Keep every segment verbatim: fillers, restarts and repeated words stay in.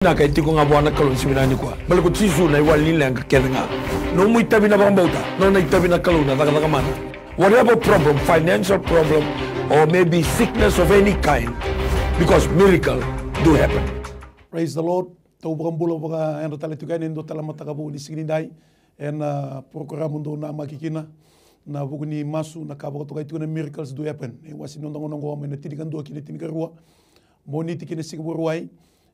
Vinaka e tiko ga vua na Kalou ni siga vinaka nikua. Baleta ko Jisu na iwali ni leqa kece ga. Nomu itavi na vakabauta, nona itavi na Kalou na cakacaka mana. Whatever problem, financial problem, or maybe sickness of any kind, because miracle do happen. Praise the Lord. Tou vakabula vakayadra tale tiko yani e dua tale na mataka vou ni siga nidai. Ena program dou namaki kina na vuku ni masu, na ka vakatokai tiko na Miracles Do Happen. E wase ni noda gauna oqo mai na tinikadua ki na tinikarua. Moniti ki na Siga Vakarauwai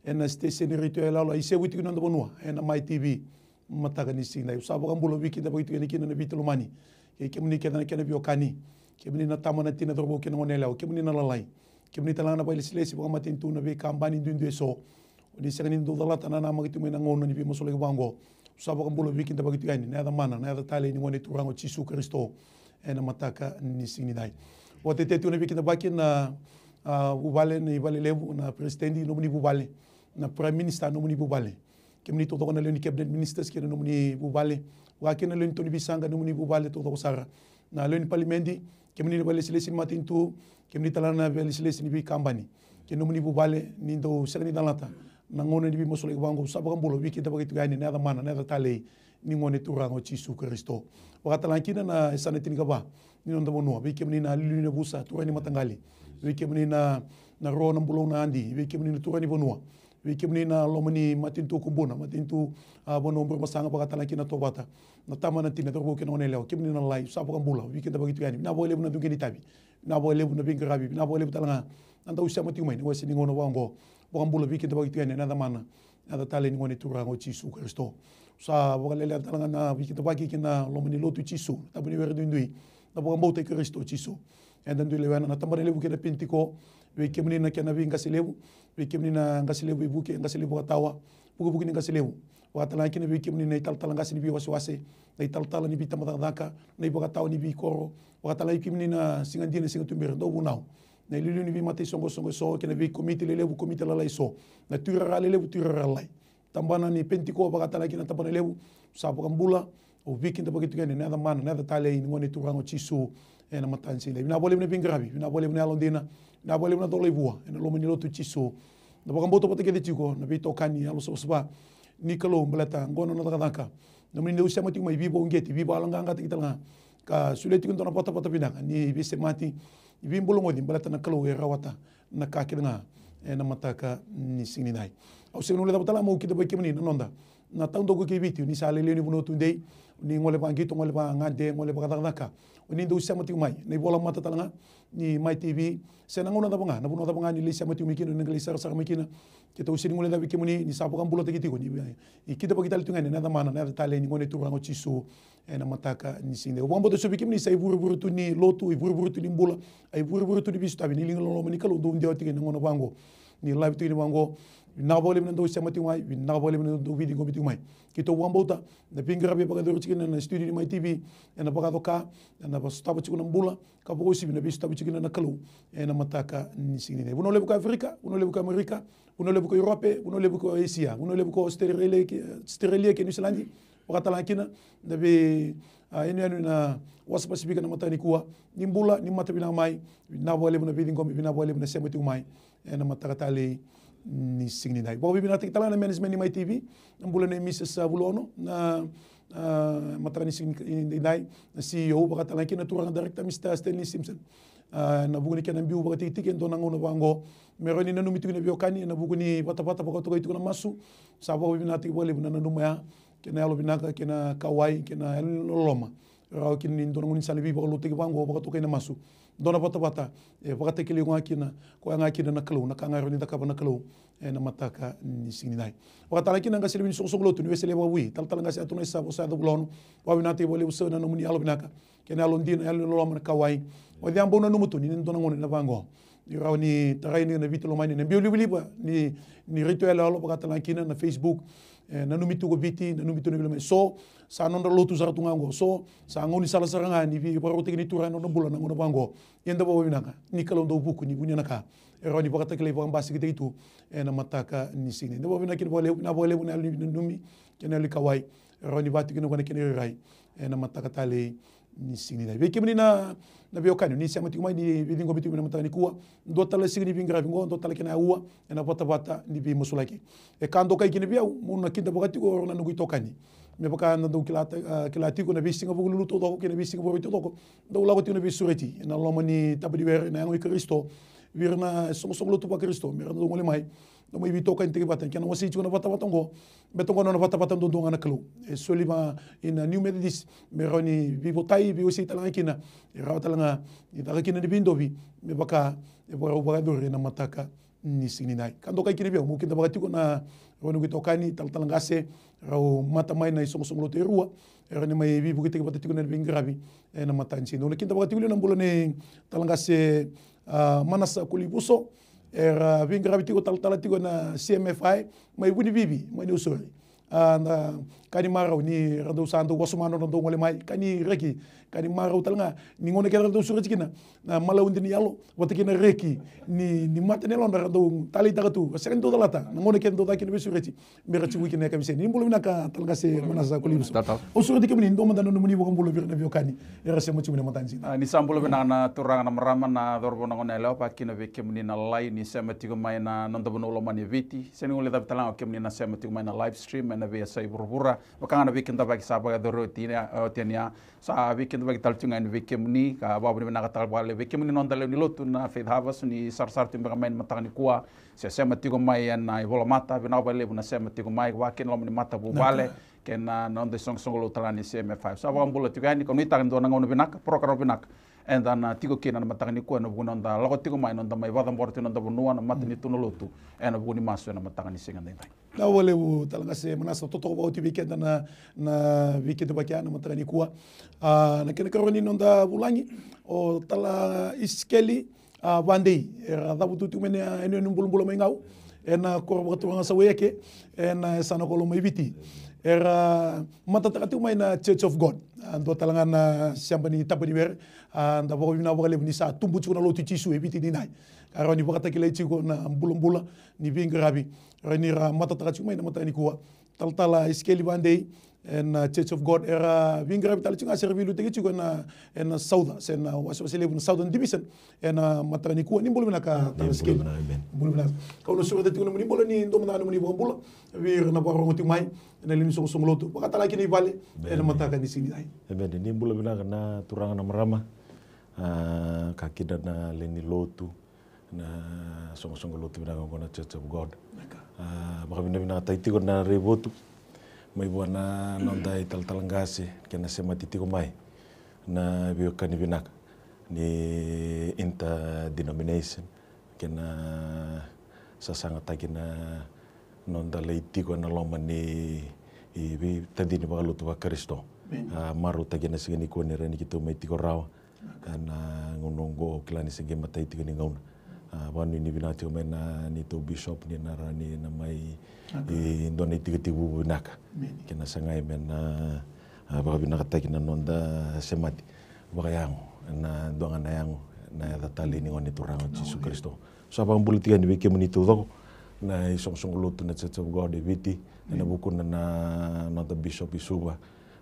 ena station ni retio yaloyalo, e sevu tiko ena noda vanua ena Mai T V. Mataka ni siga nidai, au sa vakabula, veikidavaki tiko yani kina na veitalomani. Kei kemuni kece na kena veiwekani, kemuni na tama, na tina, cauravou kei na goneyalewa, kemuni na lalai, kemuni tale ga na vakailesilesi vakamatanitu, na veikabani duidui eso. Ni sega ni dau calata na namaki tiko mai na gauna ni veimasulaki vaqo. Au sa vakabula, veikidavaki tiko yani ena yaca mana, na yaca talei ni Gone Turaga o Jisu Karisito. Ena mataka ni siga nidai, vakatetea tiko na veikidavaki na, a, vuvale ni valelevu, na peresitedi, nomuni vuvale, na prime minister, nomuni vuvale, kemuni taucoko na lewe ni cabinet ministers kei na nomuni vuvale, vaka kina na lewe ni tau ni veisaqa, nomuni vuvale taucoko sara, na lewe ni palimedi, kemuni na vakailesilesi ni matanitu, kemuni tale ga na vakailesilesi ni veikabani kei na nomuni vuvale, ni dau sega ni calata na gauna ni veimasulaki vaqo. Au sa vakabula, veikidavaki tiko yani ena yaca mana, na yaca talei ni Gone Turaga o Jisu Karisito. Vaka tale ga kina na yasana tinikava ni noda vanua, vei kemuni na iliuliu ni yavusa, turaga ni mataqali, vei kemuni na, na ro na bulou na adi, vei kemuni na turaga ni vanua, vei kemuni na loma ni matanitu o Kubuna, matanitu, a, vanua o Burebasaga, vaka tale ga kina Tovata, na tama, na tina, cauravou kei na goneyalewa, kemuni na lalai, au sa vakabula, veikidavaki tiko yani. Vinaka vakalevu na cuqeni tavi, vinaka vakalevu na veiqaravi, vinaka vakalevu tale ga na dau sema tiko mai ena iwase ni gauna vaqo. Vakabula, veikidavaki tiko yani ena yaca mana, na yaca talei ni Gone Turaga o Jisu Karisito. Au sa vakalelea tale ga na veikidavaki ki na loma ni lotu i Jisu, na Tabaniwere Duidui, na Vakabauta i Karisito Jisu. Eda dui lewena na Tabana Levu kei na Penitiko, vei kemuni na kena veiqase levu, vei kemuni na qase levu i Vuke, qase levu vakatawa, vukevuke ni qase levu. Vaka tale ga kina vei kemuni na italatala qase ni veiwasewase, na italatala ni veitabacakacaka, na ivakatawa ni veikoro, vaka tale ga i kemuni na siga dina, siga tubera, dau vunau, na iliuliu ni veimata isoqosoqo eso kei na veikomiti lelevu, komiti lalai eso, na tuirara lelevu, tuirara lalai, tabana ni Penitiko, vaka tale ga kina Tabana Levu. Au sa vakabula, au veikidavaki tiko yani ena yaca mana, na yaca talei ni Gone Turaga o Jisu. Ena mataka ni siga nidai, vinaka vakalevu na veiqaravi, vinaka vakalevu na yalodina, vinaka vakalevu na colai vua ena loma ni lotu i Jisu. Na vakabauta vata kece tiko, na veitokani, yalo savasava ni Kalou, baleta oqo na nona cakacaka. Nomuni dau sema tiko mai, veivakauqeti, veivakayaloqaqataki tale ga, ka solia tiko e dua na vatavata vinaka ni veisemati, ni veibulagoci, baleta na Kalou e rawata na ka kece ga ena mataka ni siga nidai. Au sega ni guilecava tale ga meu kidavaki kemuni na noda na taudaku kei Viti, o ni sa lailai ni vanua tudei, o ni gole vaqito, gole vagade, gole vakacakacaka, o ni dau sema tiko mai na ivolamata tale ga ni Mai T V, se na gauna cava ga, na vanua cava ga ni lai sema tiko mai kina, ni qai lai sarasara mai kina. Keitou sega ni guilecavi kemuni, ni sa vakabulataki tiko, ni, ni kidavaki tale tiko ga yani ena yaca mana, na yaca talei ni Gone Turaga o Jisu. Ena mataka ni siga nidai, au vakabauta eso vei kemuni sa ivurevure tu ni lotu, ivurevure tu ni bula, a ivurevure tu ni veisotavi, ni liga loloma ni Kalou dau dewa tiko ena gauna vaqo, ni live tiko yani vaqo. Vinaka vakalevu na dau sema tiko mai, vinaka vakalevu na dau veiciqomi tiko mai. Keitou vakabauta na veiqaravi e vakayacori tiko kina na studio ni Mai T V, ena vakacoka, ena vakasotava tiko na bula, ka vakauasivi na veisotavi tiko kina na Kalou ena mataka ni siga nidai. Vanua levu ko Aferika, vanua levu ko Amerika, vanua levu ko Europe, vanua levu ko Asia, vanua levu ko Australia kei, Australia kei Niusiladi, vaka tale ga kina na vei, a, yanuyanu ena wasa Pasifika ena mataka nikua. Ni bula, ni mata vinaka mai, vinaka vakalevu na veiciqomi, vinaka vakalevu na sema tiko mai ena mataka talei ni siga nidai. Vakavinavinakataki tale ga na management ni Mai T V, na bula nei Mrs, a, Vulaono, na, a, mataka ni siga nidai, na C E O, vaka tale ga kina na turaga director, Mr Stanley Simpson. A, ena vuku ni kena biu vakatikitiki e dua na gauna vaqo, me rawa ni nanumi tiko na veiwekani ena vuku ni vatavata vakatokai tiko na masu. Sa vakavinavinakataki vakalevu na nanuma ya, kei na yalovinaka, kei na kauwai, kei na yalo ni loloma. Rawa kina ni dua na gaunisala ni veivakalotutaki vaqo vakatokai na masu. Dua na vatavata e vakatakilai koya ga kina, koya ga kina na Kalou, na ka ga e rawa ni cakava na Kalou ena mataka ni siga nidai. Vaka tale ga kina na qase levu ni soqosoqo lotu ni Wesele vakavoui, talatala qase Atonai Savo Sayaco Vulaono. Vakavinavinakataki vakalevu sara na nomuni yalovinaka, kei na yalodina, yalo ni loloma, na kauwai. O cei bau nanuma tu ni na dua na gauna ena vaqo ni rawa ni tarai ni na Viti lomani, na biau livaliva ni, ni retio yaloyalo, vaka tale ga kina na Facebook. E nanumi tu ko Viti, nanumi tu na veilotu mai. So sa nodra lotu sara tu ga oqo, so sa gaunisala sara ga ni veivakarautaki ni Turaga ena nodra bula na gauna vaqo. Ia da vakavinavinaka ni Kalou dau vuku ni vunia na ka e rawa ni vakatakilai, vakabasikataki tu ena mataka ni siga nidai. Da vakavinavinaka kina vakalevu, vinaka vakalevu na yalo ni nanumi kei na yalo ni kauwai. E rawa ni vaka tiko kina na kena irairai ena mataka talei ni siga ni dai. Vei kemuni na, na veiwekani, ni sema tiko mai, ni veiciqomi tiko mai na mataka ni kua. Dua tale na siga ni veiqaravi oqo, dua tale kena aua, ena vatavata ni veimasulaki. E ka dokai kina vei au, mo na kidavaka tiko o rau na noqu itokani. Me vaka na dau kila, ah, kila tiko na veisiga Vukelulu taucoko, kei na veisiga Vuraviti taucoko. Dau lako tiko na veisureti, ena loma ni taba ni were, ena yago i Karisito. Vei ira na soqosoqo lotu vaKarisito, me ra dau gole mai. Dau mai veitokani tiko vata, kena wasei tiko na vatavata oqo. Baleta oqo na nona vatavata duadua ga na Kalou. E soli mai na New Methodist, me rawa ni veivotai, veiwasei tale ga kina. E rawa tale ga, ni caka kina ni veidovi, me vaka, e vakarau vakayacori ena mataka ni siga ni dai. Ka dokai kina vei au, meu kidavaka tiko na rau noqu itokani, talatala qase, rau mata mai na isoqosoqo lotu e rua, e rawa ni mai veivuketaki vata tiko na veiqaravi, ena mataka ni siga ni dai. Au na kidavaka tiko liu na bula nei talatala qase, ah, Manasa Kolivuso, era veiqaravi tiko talatala tiko na C M F I, mai Vunivivi, mai Nausori. Ah, na ka ni marau ni ra dau sa dau wasoma na nodra dau gole mai, ka ni reki, ka ni marau tale ga, ni gauna kece ra dau sureti kina, na malaudi ni yalo, vata kei na reki, ni, ni mata ni yalodra ra dau taleitaka tu, sega ni dau calata, na gauna kece dau caka kina veisureti, me ra tiko kina ena yakavi ni siga. Ni bula vinaka talatala qase Manasa Kolivuso. Au sureti kemuni, dua mada na nomuni vakabula vei ira na veiwekani, era sema tiko mai na mataka ni siga. Ah, ni sa bula vinaka na turaga na marama, na cauravou, na goneyalewa, vaka kina vei kemuni na lai, ni sema tiko mai na noda vanua lomani e Viti. Sega ni guilecavi tale ga o kemuni na sema tiko mai na live stream ena veiyasai vuravura. Vaka ga na veikidavaki sa vakayacori oti, oti yani ya. Sa veikidavaki tale tiko ga yani vei kemuni, ka vakavinavinaka tale vakalevu vei kemuni na noda lewe ni lotu na Faith Harvest, ni sarasara tiko beka mai na mataka ni kua. Se sema tiko mai ena ivolamata, vinaka vakalevu na sema tiko mai, vaka kina loma ni matavuvale, kei na noda isoqosoqo lotu tale ga ni C M F I. Sa vakabula tiko yani, kau nuitaka ni dua na gauna vinaka, program vinaka eda na tiko kina na mataka ni kua, ena vuku ni noda lako tiko mai, noda mai vakacabora tiko na noda vanua, na matanitu, na lotu, ena vuku ni masu ena mataka ni siga edaidai. Vinaka vakalevu talatala qase Manasa, totoka vakaoti vei keda na, na veikidavaki ena mataka ni kua. Ah, na kena ikarua ni noda vulagi, o talatala Isikeli, ah, Vadei, era cavutu tiko mai na yanuyanu bulabula mai Gau, ena koro vakaturaga sa Waiake, ena yasana Koloa mai Viti. Era matataka tiko mai na Church of God. Ah, dua tale ga na seba ni taba ni were, ah, da vakavinavinaka vakalevu ni sa tubu tiko na lotu i Jisu e Viti edaidai. Ka rawa ni vakatakilai tiko na bulabula ni veiqaravi, rawa ni ra matataka tiko mai na mataka ni kua. Talatala Isikeli Vadei, ena, ah, Church of God, era veiqaravi tale tiko ga, se ra veiliutaki tiko ena, ena Sauca, se na wasewase levu na Southern Division, ena mataka ni kua. Ni bula vinaka talatala Isikeli. Bula vinaka, amen. Bula vinaka. Kau na sureta tiko na nomuni bula, ni dua mada na nomuni vakabula vei ira na vakarorogo tiko mai ena lewe ni soqosoqo lotu, vaka tale ga kina i vale, ena mataka ni siga edaidai. Amen. Ni bula vinaka na turaga na marama, ah, ka kina na lewe ni lotu, na soqosoqo lotu vinaka oqo na Church of God. Vinaka. Ah, vakavinavinakataki tiko na Raivotu mai vua na noda italatala qase kei na semati tiko mai na veiwekani vinaka ni interdenomination kei na sasagataki na noda lai tiko ena loma ni veitacini vakalotu vaKarisito. Amen. Ah, marautaki ena siga nikua ni rawa ni keitou mai tiko rawa. Ena gauna oqo, au kila ni se qai matai tiko ni gauna. Ah, vakanuinui vinaka tiko mai na neitou bishop ni na rawa ni na mai, e dua na itikotiko vinaka. Amen. Kei na sagai me na, ah, vakavinakataki na noda semati vakayago, ena dua ga na yago, na yaca talei ni Gone Turaga o Jisu Karisito. Sa vakabula tiko yani vei kemuni taucoko na isoqosoqo lotu na Church of God e Viti, ena vukuna na noda bishop i Suva,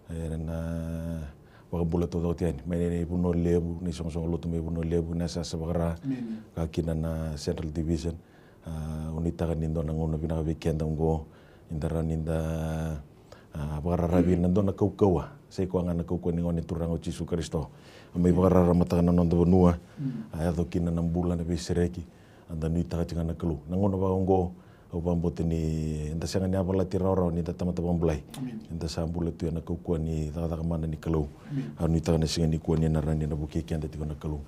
ena vakabula taucoko tiko yani mai na iVunua Levu, na isoqosoqo lotu mai Vunua Levu, na yasayasa vakaRa, ka kina na Central Division. Ah, au nuitaka ni dua na gauna vinaka vei keda oqo, ni da rawa ni da, ah, vakararavi ena dua na kaukauwa, sai koya ga na kaukauwa ni Gone Turaga o Jisu Karisito. A mai vakararamataka na noda vanua, a yaco kina na bula, na veisereki, a da nuitaka tiko ga na Kalou. Na gauna vaka oqo, au vakabauta ni da sega ni yavalati rawarawa ni da tamata vakabulai. Amen. Ni da sa bula tu ena kaukauwa ni cakacaka mana ni Kalou. Amen. Au nuitaka na siga nikua ni na rawa ni na vukei keda tiko na Kalou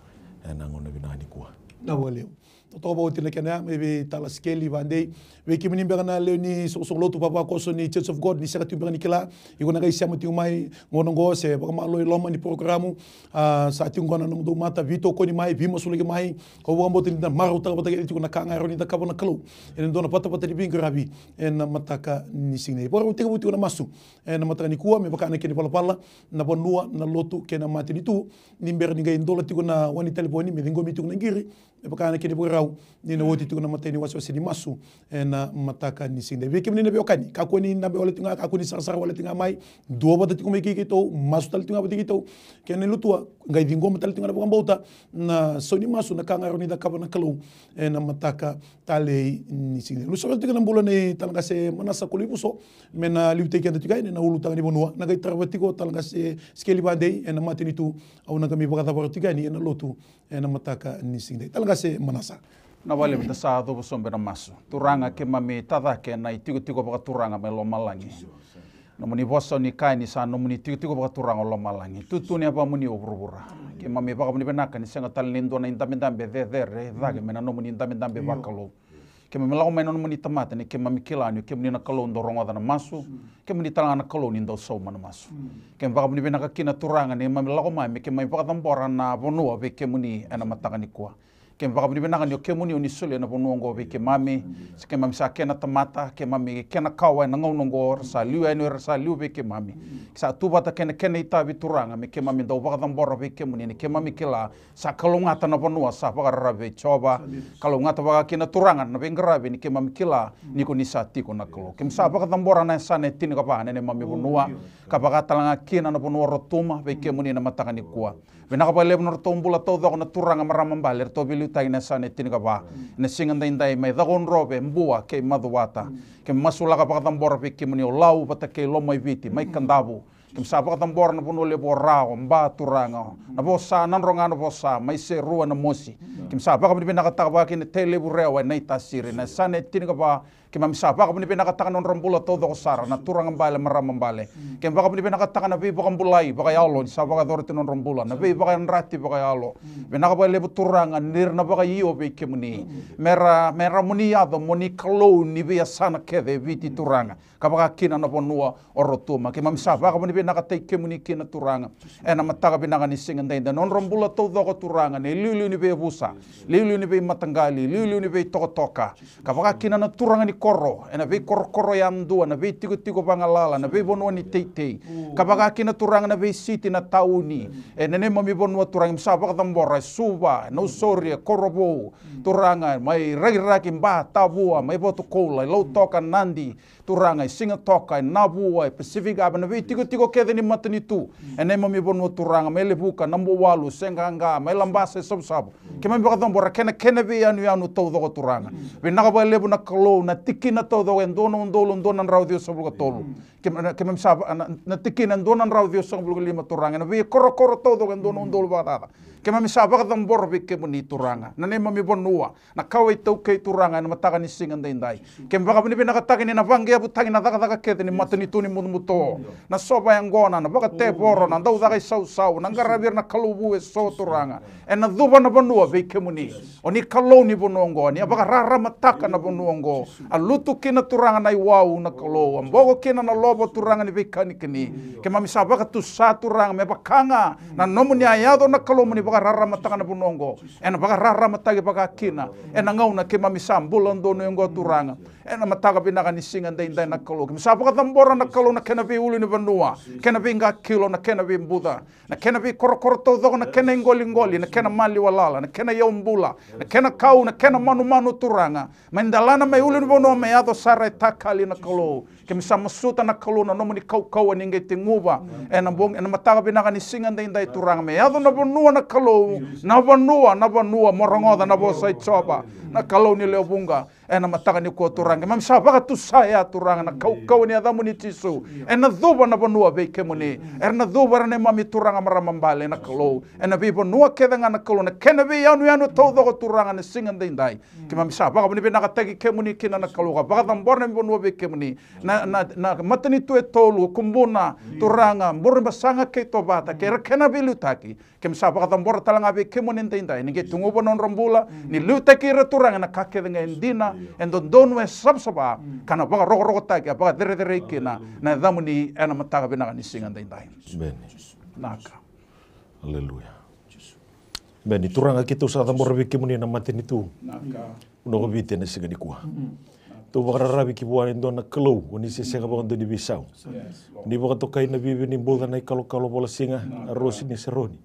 ena gauna vinaka nikua. Vinaka vakalevu. Totoka vakaoti na kena ya, mai vei Tala Sikeli Vadei. Vei kemuni beka na lewe ni soqosoqo lotu vavakoso ni Church of God, ni sega tiko beka ni kila, iko na qai sema tiko mai gauna oqo se vakamalua e loma ni porokaramu. Ah, sa tiko qo na nomudou mata, veitokoni mai, veimasulaki mai. Au vakabauta ni da marautaka vata kece tiko na ka ga e rawa ni cakava na Kalou ena dua na vatavata ni veiqaravi ena mataka ni siga. Vakarau tekivu tiko na masu ena mataka nikua, me vaka na kena ivalavala, na vanua, na lotu kei na matanitu. Ni bera ni qai dola tiko na wani talevoni me ciqomi tiko na qiri, me vaka na kena ivakarau. Ni na oti tiko na imatai ni wasewase ni masu ena mataka ni siga edai. Vei kemuni na veiwekani, kakua ni dabe wale tiko ga, kakua ni sarasara wale tiko ga mai. Duavata tiko mai kei keitou, masu tale tiko ga vata kei keitou. Kena ilotua, qai ciqoma tale tiko ga na vakabauta, na sau ni masu, na ka ga e rawa ni cakava na Kalou ena mataka talei ni siga edai. Lusa tale tiko na bula nei Talaqase Manasa Koloivuso, me na liutaki keda tiko yani ena ulutaga ni vanua. Na qai tarava tiko o Talaqase Sikeli Vadei ena matanitu, au na qai mai vakacavara tiko yani ena lotu ena mataka ni siga edai. Talaqase Manasa. Na vale da sa cuva sobu ena masu. Turaga, keimami tacake na itikotiko vakaturaga mai lomalagi. Nomuni vosa ni kaya ni sa nomuni itikotiko vakaturaga o lomalagi. Tutu ni yavamuni o vuravura. Keimami vakavinavinaka ni sega tale ni dua na idabedabe cecere e cake mai na nomuni idabedabe vakalou. Keimami lako mai na nomuni tamata ni keimami kila ni o kemuni na Kalou dau rogoca na masu. Kemuni tale ga na Kalou ni dau sauma na masu. Keimami vakavinavinaka kina Turaga ni keimami lako mai me keimami vakacabora na vanua vei kemuni ena mataka nikua. Keimami vakavinavinaka ni o kemuni o ni solia na vanua oqo vei keimami. Se keimami sa kena tamata, keimami kena kawa ena gauna oqo, ra sa liu yani, ra sa liu vei keimami. Sa tu vata kei na kena itavi Turaga me keimami dau vakacabora vei kemuni ni keimami kila sa kalougata na vanua sa vakararavi vei Jiova. Kalougata vaka kina Turaga na veiqaravi ni keimami kila ni ko ni sa tiko na Kalou. Keimami sa vakacabora na yasana e tinikava na neimami vanua, ka vaka tale ga kina na vanua o Rotuma vei kemuni na mataka nikua. Vinaka vakalevu na nodratou bula taucoko na turaga, marama bale, eratou veiliutaki na yasana e tinikava. Ena siga edaidai mai Cakaudrove, Bua kei Macuata. Keimami masulaka vakacabora vei kemuni o Lau vata kei Lomaiviti mai Kadavu. Keimami sa vakacabora na vanua levu o Rawa, Ba, Turaga, Navosa, Nadroga, Navosa mai Serua, Namosi. Keimami sa vakavinavinakataka vaka kina Tailevu, Rewa, Naitasiri, na yasana e tinikava. Keimami sa vakavinavinakataka na nodra bula taucoko sara na turaga bale, marama bale. Keimami vakavinavinakataka na veivakabulai vakayalo ni sa vakayacora tu na nodra bula, na veivakayadrati vakayalo. Vinaka vakalevu Turaga ni ra na vakaio vei kemuni. Me ra, me ra mo ni yaco mo ni Kalou ni veiyasana kece e Viti Turaga, ka vaka kina na vanua o Rotuma. Keimami sa vakavinavinakataki kemuni kina Turaga ena mataka vinaka ni siga edaidai. Na nodra bula taucoko Turaga, na iliuliu ni veiyavusa, iliuliu ni veimataqali, iliuliu ni veitokatoka, ka vaka kina na turaga ni koro ena veikorokoro yadua, na veitikotiko vagalala, na veivanua ni teitei, ka vaka kina Turaga na veisiti, na tauni. Ena neimami vanua Turaga, keimami sa vakacabora e Suva, e Nausori, e Korovou, Turaga, mai Rakiraki, Ba, Tavua, mai Vatukoula, e Lautoka, Nadi, Turaga, e Sigatoka, e Navua, e Pacific Harbour, na veitikotiko kece ni matanitu. Ena neimami vanua Turaga, mai Levuka, Nabuwalu, Seaqaqa, mai Labasa, e Savusavu. Keimami vakacabora kei na kena veiyanuyanu taucoko Turaga. Vinaka vakalevu na Kalou, na tikina taucoko e dua na udolu dua na drau ciwasagavulu ka tolu. Keimami, keimami sa va-, na, na tikina e dua na drau ciwasagavulu ka lima Turaga. Ena veikorokoro taucoko e dua na udolu vakacaca. Keimami sa vakacabora vei kemuni Turaga na neimami vanua, na kawa iTaukei Turaga ena mataka ni siga edaidai. Keimami vakavinavinakataka ni na vaqeyavutaki na cakacaka kece ni matanitu ni butobuto. Na sova yaqona, na vakatevoro, na daucaka isausau, na qaravi ira na kalou vu eso Turaga. Ena cuva na vanua vei kemuni. O ni Kalou ni vanua oqo, ni a vakararamataka na vanua oqo. A lutu kina Turaga na iwau na Kalou, a boko kina na lovo Turaga ni veikanikani. Keimami sa vakatusa Turaga me vaka ga na nomuni a yaco na Kalou mo ni vakararamataka na vanua oqo. Ena vakararamataki vaka kina ena gauna keimami sa bula donu oqo Turaga. Ena mataka vinaka ni siga edaidai na Kalou, keimami sa vakacabora na Kalou na kena veiulunivanua, kena veiqakilo, na kena veibuca, na kena veikorokoro taucoko, na kena iqoliqoli, na kena maliwa lala, na kena iyaubula, na kena kau, na kena manumanu Turaga. Mai Delana, mai ulunivanua, mai yaco sara e Takali na Kalou. Keimami sa masuta na Kalou na nomuni kaukauwa ni qai teguva ena bogi, ena mataka vinaka ni siga edaidai Turaga. Me yaco na vanua na Kalou, na vanua, na vanua, mo rogoca na vosa i Jiova na Kalou ni lewe vuqa. Ena mataka nikua Turaga, keimami sa vakatusa ya Turaga na kaukauwa ni yacamuni Jisu. Ena cuva na vanua vei kemuni. Era na cuva era neimami turaga, marama bale na Kalou. Ena veivanua kece ga na Kalou, na kena veiyanuyanu taucoko Turaga na siga edaidai. Keimami sa vakavinavinakataki kemuni kina na Kalou, ka vakacabora na vanua vei kemuni. Na, na, na matanitu e tolu, Kubuna, Turaga, Burebasaga kei Tovata, kei ira kena veiliutaki. Keimami sa vakacabora tale ga vei kemuni edaidai, ni qai teguva na nodra bula, ni liutaki ira Turaga ena ka kece ga e dina, e dodonu, e savasava, ka na vakarokorokotaki, a vakacerecerei kina na yacamuni ena mataka vinaka ni siga edaidai. Emeni. Naka. Aleluya. Emeni. Turaga, keitou sa cabora vei kemuni na matanitu. Naka. Naka. Viti ena siga nikua. Tou vakararavi ki vua e dua na Kalou, o ni se sega vakadua ni veisau. Ni vakatokai na vivi ni buca, na ikalokalo, volasiga, na rosi ni seroni.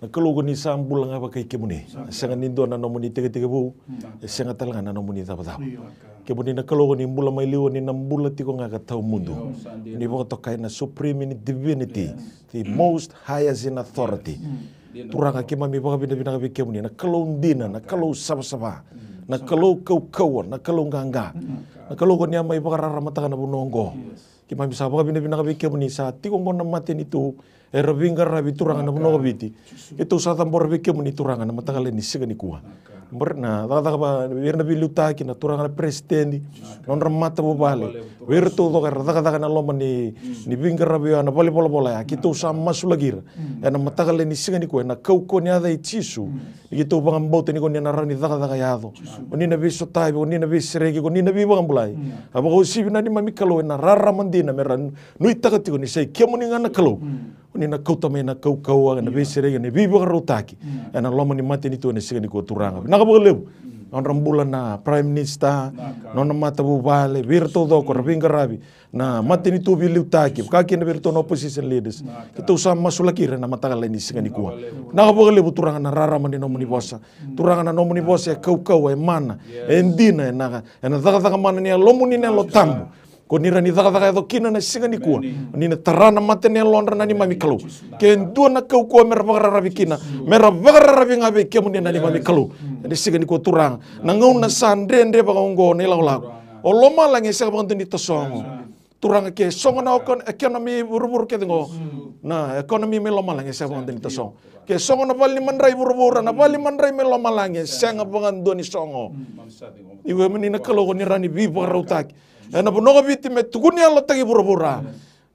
Na Kalou ko ni sa bula ga vakai kemuni. Sega ni dua na nomuni teketeke vou, e sega tale ga na nomuni cavacava. Kemuni na Kalou ko ni bula mai liu, ni na bula tiko ga ka tawa mudu. Ni vakatokai na supreme in divinity, the most highest in authority. Turaga, keimami vakavinavinaka vei kemuni, na Kalou dina, na Kalou savasava, na Kalou kaukauwa, na Kalou qaqa, na Kalou ko ni a mai vakararamataka na vanua oqo. Keimami sa vakavinavinaka vei kemuni, sa tiko oqo na matanitu era veiqaravi, Turaga, na vanua ko Viti. Keitou sa cabora vei kemuni, Turaga, na mataka lailai ni siga nikua. Bore na cakacaka va, vei ira na veiliutaki, na turaga na peresitedi, nodra matavuvale, vei ira taucoko era cakacaka na loma ni, ni veiqaravi oya, na valenivolavola ya. Keitou sa masulaki ira ena mataka lailai ni siga nikua, ena kaukauwa ni yaca i Jisu. Ni keitou vakabauta ni ko ni na rawa ni cakacaka yaco. O ni na veisotavi, o ni na veisereki, o ni na veivakabulai. A vakauasivi na neimami Kalou ena rarama dina, me ra nuitaka tiko ni sa i kemuni ga na Kalou. O ni na kauta mai na kaukauwa, na veisereki, na veivakarautaki ena loma ni matanitu ena siga nikua, Turaga. Vinaka vakalevu. Nodra bula na Prime Minister, nona matavuvale, vei ira taucoko era veiqaravi na matanitu, veiliutaki, vaka kina vei iratou na opposition leaders. Keitou sa masulaki ira ena mataka lailai ni siga nikua. Vinaka vakalevu, Turaga, na rarama ni nomuni vosa. Turaga, na nomuni vosa e kaukauwa, e mana, e dina, ena, ena cakacaka mana ni Yalomuni na Yalo Tabu. Ko ni rawa ni cakacaka yaco kina na siga nikua. Ni na tara na mata ni yalodra na neimami Kalou. Ke dua na kaukauwa me ra vakararavi kina, me ra vakararavi ga vei kemuni na neimami Kalou. Ena siga nikua, Turaga, na gauna sa dredre vaka oqo na ilakolako, o lomalagi e sega vakadua ni tasogo. Turaga, ke sogo na oko-, economy vuravura kece oqo, na economy mai lomalagi e sega vakadua ni tasogo. Ke sogo na vale ni madrai vuravura, na vale ni madrai mai lomalagi e sega vakadua ni sogo. Io, kemuni na Kalou ko ni rawa ni veivakarautaki ena vanua ko Viti me tukuni yalotaki vuravura.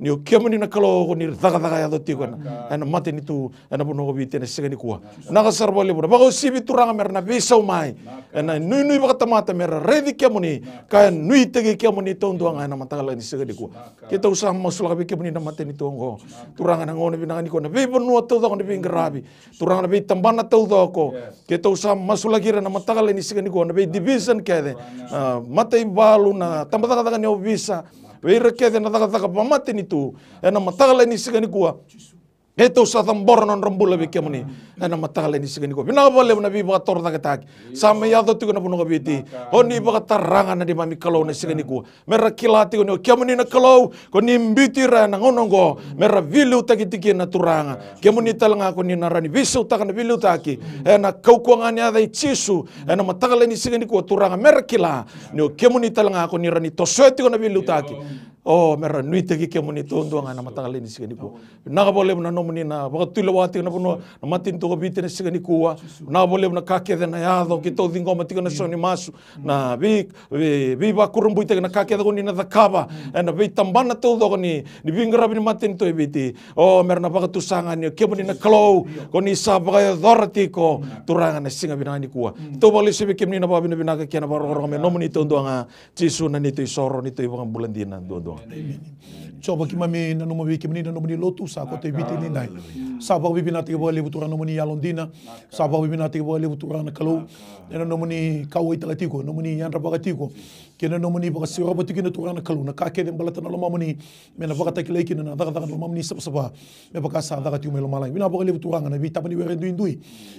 Ni o kemuni na Kalou ko ni cakacaka yaco tiko ena, ena matanitu, ena vanua ko Viti ena siga nikua. Vinaka sara vakalevu na vakauasivi, Turaga, me ra na veisau mai ena nuinui vakatamata, me ra raici kemuni ka nuitaki kemuni taudua ga ena mataka lailai ni siga nikua. Keitou sa masulaka vei kemuni na matanitu oqo, Turaga, na gauna vinaka nikua, na veivanua taucoko ni veiqaravi, Turaga, na veitabana taucoko. Keitou sa masulaki ira ena mataka lailai ni siga nikua, na vei division kece, na mataivalu, na tabacakacaka ni ovisa, vei ira kece na cakacaka vakamatanitu, ena mataka lailai ni siga nikua. Keitou sa cabora na nodra bula vei kemuni ena mataka lailai ni siga nikua. Vinaka vakalevu na veivakatorocaketaki sa mai yaco tiko ena vanua ko Viti. O ni vakatara ga na neimami Kalou na siga nikua, me ra kila tiko ni o kemuni na Kalou, ko ni biuti ira ena gauna oqo me ra veiliutaki tiko kina, Turaga. Kemuni tale ga ko ni na rawa ni veisautaka na veiliutaki ena kaukauwa ga ni yaca i Jisu. Ena mataka lailai ni siga nikua, Turaga, me ra kila ni o kemuni tale ga ko ni rawa ni tosoya tiko na veiliutaki. O, me ra nuitaki kemuni taudua ga ena mataka lailai ni siga nikua. Vinaka vakalevu na nomuni na vakatulewa tiko na vanua, na matanitu ko Viti ena siga nikua. Vinaka vakalevu na ka kece na yaco, keitou ciqoma tiko na sau ni masu, na vei, vei, veivakurabuitaki, na ka kece ko ni na cakava ena veitabana taucoko ni, ni veiqaravi ni matanitu e Viti. O, me ra na vakatusa ga ni o kemuni na Kalou ko ni sa vakayacora tiko, Turaga, na siga vinaka nikua. Keitou vakalesuya vei kemuni na vakavinavinaka kei na vakarokoroko me nomuni taudua ga. Jisu na neitou isoro, neitou ivakabula dina duadua. Jiova, keimami nanuma vei kemuni na nomuni lotu sa koto e Viti edaidai. Sa vakavinavinakataki vakalevu, Turaga, na nomuni yalodina. Sa vakavinavinakataki vakalevu, Turaga na Kalou, ena nomuni kauwaitaka tiko, nomuni yadravaka tiko, kei na nomuni vakaserova tiko kina, Turaga na Kalou, na ka kece baleta na lomamuni, me na vakatakilai kina na cakacaka na lomamuni savasava, me vaka sa caka tiko mai lomalagi. Vinaka vakalevu, Turaga, na veitaba ni were duidui.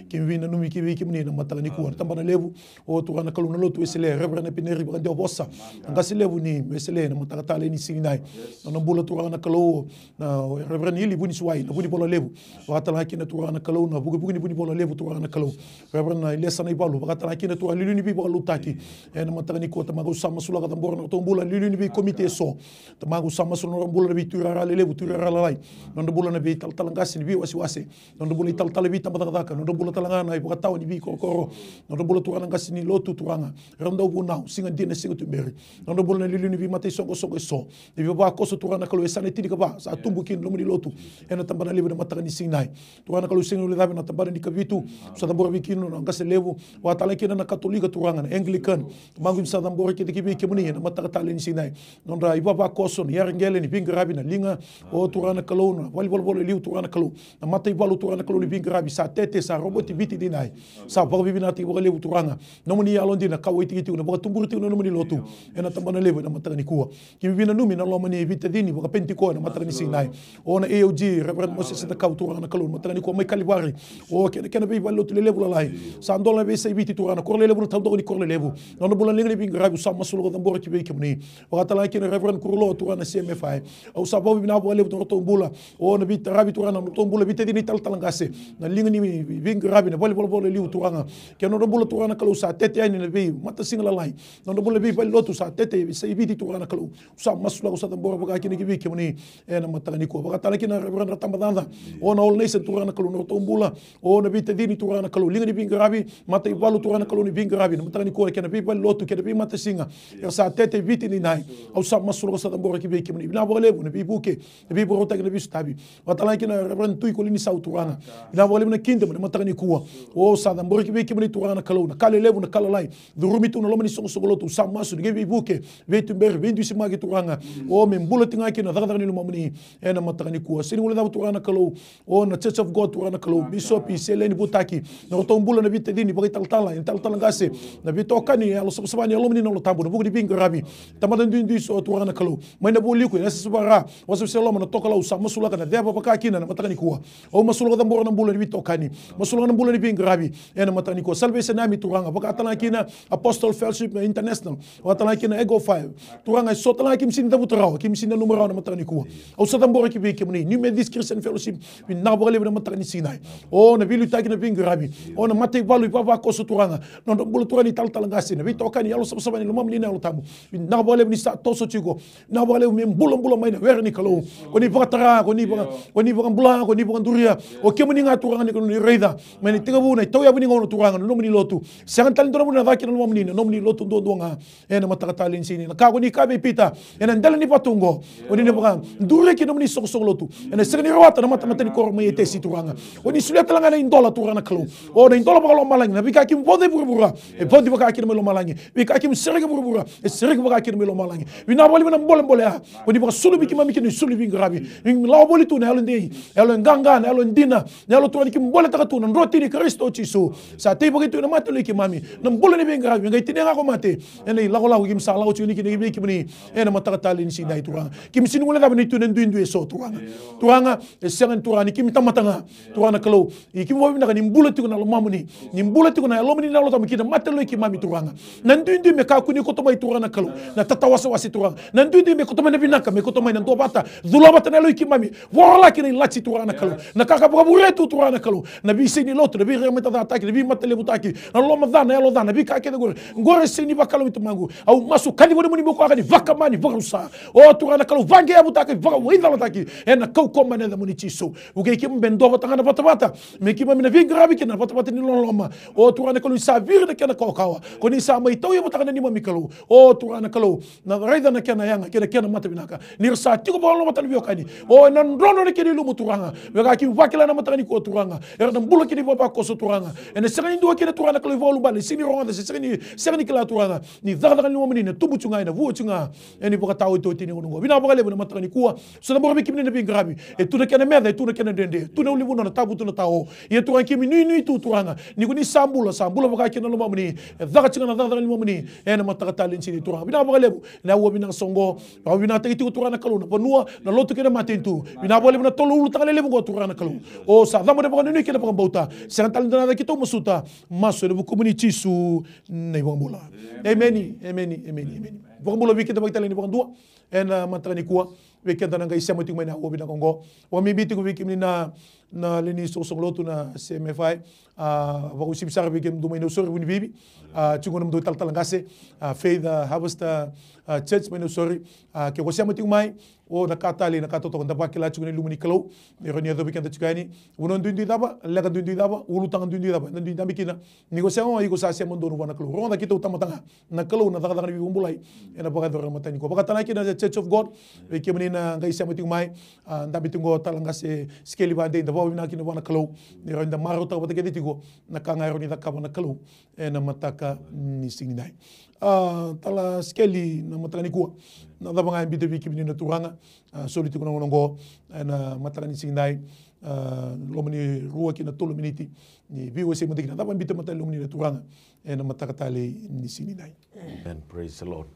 Keimami nanumi ki vei kemuni ena mataka nikua, na tabana levu, o Turaga na Kalou, na Lotu Wesele, Reverend Epineri Vakadewavosa, na qase levu ni Wesele ena mataka talei ni siga nidai. Nona bula, Turaga na Kalou, na Reverend Ili Vunisiwai, na Vunivola Levu. Vakatalega kina, Turaga na Kalou, na vukevuke ni Vunivola Levu, Turaga na Kalou, Reverend Ilesa Naivalu. Vakatalega kina, Turaga, liuliu ni veivakalougatataki ena mataka nikua, Tamaqu, sa masulaka, cabora na nodratou bula, liuliu ni veikomiti eso. Tamaqu, sa masulaka na bula na veituirara lelevu, tuirara lalai, nodra bula na veitalatala qase ni veiwasewase, nodra bula italatala veitabacakacaka, nodra bula talega na ivakatawa ni veikorokoro, nodra bula, Turaga, na qase ni lotu, Turaga, era dau vunau, siga dina, siga tuberi, nodra bula na liuliu ni veimata isoqosoqo eso, na veivavakoso, Turaga na Kalou, e sa na tinikava sa tubu kina na loma ni lotu ena tabana levu ena mataka ni siga nidai. Turaga na Kalou, sega ni guilecavi na tabana ni Kavitu, sa cabora vei kina na qase levu, vakatalega kina na Katolika, Turaga, na Anglican. Tamaqu, sa cabora kece ki vei kemuni ena mataka talei ni siga nidai, nodra ivavakoso, na yaraqele ni veiqaravi, na liga, o Turaga na Kalou, na valenivolavola e liu, Turaga na Kalou, na mataivalu, Turaga na Kalou, ni veiqaravi sa tete, sa roboti Viti edaidai. Sa vakavinavinakataki vakalevu, Turaga, nomuni yalodina, kauwaitaki tiko, na vakatubura tiko na nomuni lotu ena tabana levu ena mataka nikua. Keimami veinanumi na loma ni veitacini vakaPenitiko ena mataka ni siga nidai, o na A O G, Reverend Moses Cakau, Turaga Turaga na Kalou, mataka nikua mai Kalivari. O kena, kena veivalelotu lelevu lalai. Sa dola na veiyasai Viti, Turaga na koro lelevu, na taudaku ni koro lelevu. Na nodra bula na liga ni veiqaravi, au sa masulaka, cabora ki vei kemuni. Vakatalega kina Reverend Kuruloa, Turaga na C M F I. Au sa vakavinavinaka vakalevu na nodratou bula. O na veitaravi, Turaga na nodratou bula, veitacini, talatala qase. Na liga ni veiqaravi, na valenivolavola e liu, Turaga. Kei na nodra bula, Turaga na Kalou, sa tete yani na veimatasiga lalai. Na nodra bula na veivalelotu, sa tete, sa i Viti, Turaga na Kalou. Au sa masulaka, au sa cabora vaka kina ki vei kemuni ena mataka nikua. Vakatalega kina Reverend Ratabacaca. O na All Nation, Turaga na Kalou, na nodratou bula. O na veitacini, Turaga na Kalou, liga ni veiqaravi, mataivalu, Turaga na Kalou, ni veiqaravi. Na mataka nikua, kei na veivalelotu, kei na veimatasiga. Era sa tete i Viti ni nai. Au sa masulaka, au sa cabora ki vei kemuni. Vinaka vakalevu na veivuke, na veivakarautaki, na veisotavi. Vakatalega kina Reverend Tui Kolinisau, Turaga. Vinaka vakalevu na kingdom ena mataka nikua. O sa cabora ki vei kemuni, Turaga na Kalou, na ka lelevu, na ka lalai. Curumi tu na loma ni soqosoqo lotu, sa masu ni qai veivuke, veituberi, veidusimaki, Turaga. O me bula tiko ga kina na cakacaka ni lomamuni ena mataka nikua. Sega ni guilecava, Turaga na Kalou. O na Church of God, Turaga na Kalou, Bisopi Seleni Vutaki, na nodratou bula na veitacini, vakaitalatala, italatala qase, na veitokani, yalo savasava ni Yalomuni na Yalo Tabu, na vuku ni veiqaravi. Tamata duidui so, Turaga na Kalou, mai na Vualiku, na Sesevara, Wasewase Loma, na Tokalau, sa masulaka na ceva vaka kina na mataka nikua. Au masulaka, cabora na bula ni veitokani, masulaka na bula ni veiqaravi ena mataka nikua. Salvation Army, Turaga, vakatalega kina Apostle Fellowship International, vakatalega kina Eagle Fire. Turaga, e so talega keimami sega ni cavuta rawa, keimami sega ni nanuma rawa na mataka nikua. Au sa cabora ki vei kemuni, New Methodist Christian Fellowship. Vinaka vakalevu na mataka ni siga nai. O na veiliutaki, na veiqaravi, o na mataivalu ivavakoso, Turaga, na nodra bula, Turaga, ni talatala qase, na veitokani, yalo savasava ni lomamuni na Yalo Tabu. Vinaka vakalevu ni sa toso tiko. Vinaka vakalevu me bulabula mai na were ni Kalou. Ko ni vakatara, ko ni vaka, ko ni vakabula, ko ni vakaduria. O kemuni ga, Turaga, ni ko ni raica mai na itekivu, na itauyavu ni gauna, Turaga, na nomuni lotu. Sega tale ni dua na vanua e caka kina na lomamuni, na nomuni lotu duadua ga. Ena mataka talei ni siga nai, na ka ko ni kaya vei Pita ena dela ni vatu oqo, ko ni na vakaduri ki na nomuni soqosoqo lotu. Ena sega ni rawata na matamata ni koro mai Etesi, Turaga. Ko ni solia talega na idola, Turaga na Kalou. O na idola vakalomalagi, na veika keimami vauca e vuravura, e vauci vaka kina mai lomalagi. Veika keimami sereki e vuravura, e sereki vaka kina mai lomalagi. Vinaka vakalevu na bolebole ya ko ni vakasuluvi keimami kina, ni sulu ni veiqaravi. Ni lawa voli tu na yalo dei, yalo e qaqa, na yalo dina, na yalo, Turaga, ni keimami boletaka tu na drotini i Karisito Jisu. Sa teivaki tu ena mate na loi keimami na bula ni veiqaravi, me qai tinia ga ko mate ena ilakolako keimami sa lako tiko kina ki vei kemuni ena mataka talei ni siga nai, Turaga. Keimami sega ni guilecava ni tu na duidui e so, Turaga. Turaga, e sega ni, Turaga, ni keimami tamata ga, Turaga na Kalou. Ia keimami vakavinavinaka ni bula tiko na lomamuni, ni bula tiko na Yalomuni na Yalo Tabu ki na mate na loi keimami, Turaga. Na duidui me kakua ni koto mai, Turaga na Kalou, na tatawasewase, Turaga. Na duidui me koto mai na vinaka, me koto mai na duavata, cula vata na yaloi keimami. Vorolaki na ilati, Turaga na Kalou, na ka ka vakavurea tu, Turaga na Kalou, na veisei ni lotu, na veiramatacataki, na veimatalevutaki, na loma ca, na yalo ca, na veika kece qori. Qori e sega ni vakalou, Tamaqu. Au masu, kacivi nomuni mai ko ka ni vakama, ni vakarusa. O Turaga na Kalou, vaqeavutaki, vakawaicalataki ena kaukauwa mai na yacamuni Jisu. Vukei keimami me dua vata ga na vatavata, me keimami na veiqaravi kina na vatavata ni loloma. O Turaga na Kalou, ni sa viri na kena kawakawa, ko ni sa mai tauyavutaka na neimami Kalou. O Turaga na Kalou, na raica na kena yaga kei na kena matavinaka ni ra sa tiko vakalolomataka na veiwekani. O ena drodro na kena ilumu, Turaga. Vaka keimami vakila na mataka nikua, Turaga, era na bula kina ivavakoso, Turaga. Ena sega ni dua kina, Turaga na Kalou, ivakavuvale, sega ni rogoca se sega ni, sega ni kila, Turaga, ni cakacaka ni lomamuni na tubu tu ga, ena vua tu ga ena ivakataotioti ni gauna oqo. Vinaka vakalevu na mataka nikua. Sa cabora vei kemuni na veiqaravi. E tu na kena meca, e tu na kena dredre, tu na ulunivanua, na tavutu, na tao. Ia, Turaga, keimami nuinui tu, Turaga, ni ko ni sa bula, sa bula vaka kina na lomamuni. E caka tiko ga na cakacaka ni lomamuni ena mataka talei ni siga nai, Turaga. Vinaka vakalevu na aua vinaka soqo. Vakavinavinakataki tiko, Turaga na Kalou, na vanua, na lotu kei na matanitu. Vinaka vakalevu na tolo ulutaga lelevu oqo, Turaga na Kalou. O sa cabo na vakanuinui kei na vakabauta. Sega tale ni dua na yaca keitou masuta, masu ena vukumuni Jisu na iVakabula. Emeni, emeni, emeni, emeni. Vakabula vei keda vakatalei ni vakadua ena mataka nikua. Vei keda na qai sema tiko mai na aua vinaka oqo, vakabibi tiko vei kemuni na, na lewe ni soqosoqo lotu na C M F I. A, vakauasivi sara vei kemudou mai Nausori, Vunivivi. A, tiko na nomudou talatala qase, a, Faith, a, Harvest, a, a, Church mai Nausori. A, ke ko sema tiko mai, o na ka talei, na ka totoka, da vakila tiko na ilumu ni Kalou. Ni rawa ni yacovi keda tiko yani. Vanua duidui cava, leqa duidui cava, ulutaga duidui cava eda dui dabe kina. Ni ko sema mai, iko sa sema donu vua na Kalou. Rogoca, keitou tamata ga, na Kalou na cakacaka ni veivakabulai ena vakayacora e matai ni ko. Vakatalega kina na Church of God, vei kemuni na qai sema tiko mai. A, dabe tiko qo talatala qase Sikeli Vadei, da vakavinavinaka kina vua na Kalou. Ni rawa ni da marautaka vata kece tiko na ka ga e rawa ni cakava na Kalou ena mataka ni siga nai. A, tala Sikeli, na mataka nikua, na cava ga e biuta vei kemuni na Turaga? A, soli tiko na gauna oqo ena mataka ni siga nai. A, loma ni rua ki na tolu miniti ni veiwasei mada kina, cava e biuta mada e lomamuni na Turaga ena mataka talei ni siga nai? Amen. Praise the Lord.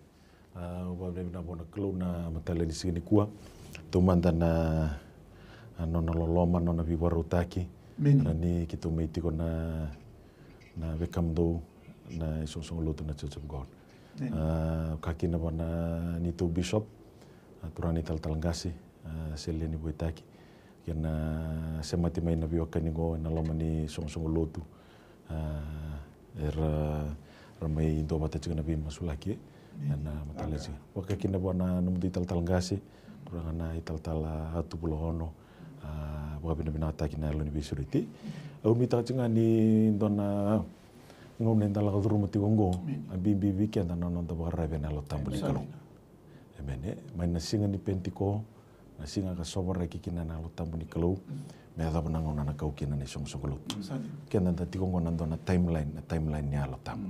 A, au vakavinavinaka vua na Kalou na mataka ni siga nikua. Taumada na, a nona loloma, nona veivakarautaki. Emeni. Era ni keitou mai tiko na, na vekamudou na isoqosoqo lotu na Church of God. Emeni. A, ka kina vua na neitou bishop, a, turaga ni talatala qase, a, Seli ni Voitaki, kei na semati mai na veiwekani qo ena loma ni soqosoqo lotu. A, era, era mai duavata tiko na veimasulaki ena mataka lailai. Vaka kina vua na nomudou italatala qase, turaga na italatala Atu Vulaono, a, vakavinavinakataki na yalo ni veisureti. Au nuitaka tiko ga ni dua na gauna eda lako curuma tiko oqo, a bibi vei keda na noda vakararavi ena Yalo Tabu ni Kalou. Emeni. Mai na siga ni Penitiko, na siga ka sovaraki kina na Yalo Tabu ni Kalou, me yacova na gauna na kau kina na isoqosoqo lotu. Keda da tiko oqo na dua na timeline, na timeline ni Yalo Tabu.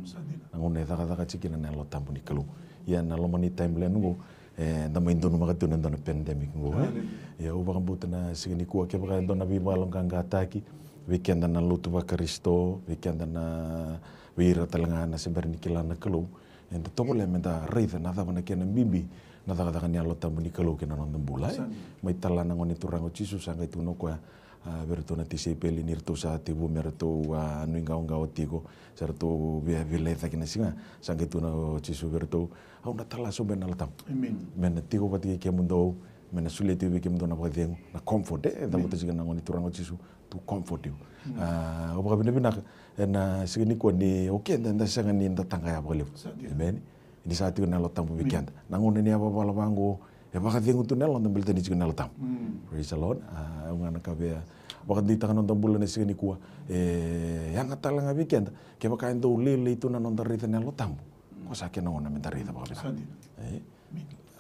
Na gauna e cakacaka tiko kina na Yalo Tabu ni Kalou. Ia na loma ni timeline oqo, e, da mai donumaka tu na dua na pandemic oqo, e? Ia, au vakabauta na siga nikua, kevaka e dua na veivakayaloqaqataki vei keda na lotu vaKarisito, vei keda na, vei ira tale ga na se bera ni kila na Kalou, eda tovolea meda raica na cava na kena bibi na cakacaka ni Yalo Tabu ni Kalou kei na noda bula, e? Mai tala na Gone Turaga o Jisu, sa qai tukuna o koya, a, vei iratou na tisaipeli ni ratou sa tekivu me ratou, a, nuiqawaqawa tiko, se ratou via vilaicaki na siga, sa qai tukuna o Jisu vei iratou, au na tala sobu na Yalo Tabu. Emeni. Me na tiko vata kei kemudou, me na solia tiko vei kemudou na vakacegu, na comfort, e, e cavuta tiko na Gone Turaga o Jisu, to comfort you. A, au vakavinavinaka ena siga nikua ni o keda eda sega ni da taqaya vakalevu. Emeni. Ni sa tiko na Yalo Tabu vei keda. Na gauna ni yavavala vaqo, e vakacegu tu na yaloda baleta ni tiko na Yalo Tabu. Praise the Lord. A, au ga na ka via vakadeitaka na noda bula na siga nikua. E yaga tale ga vei keda, kevaka e dau lailai tu na noda raica na Yalo Tabu, ko sa kena gauna meda raica vakavinaka. E?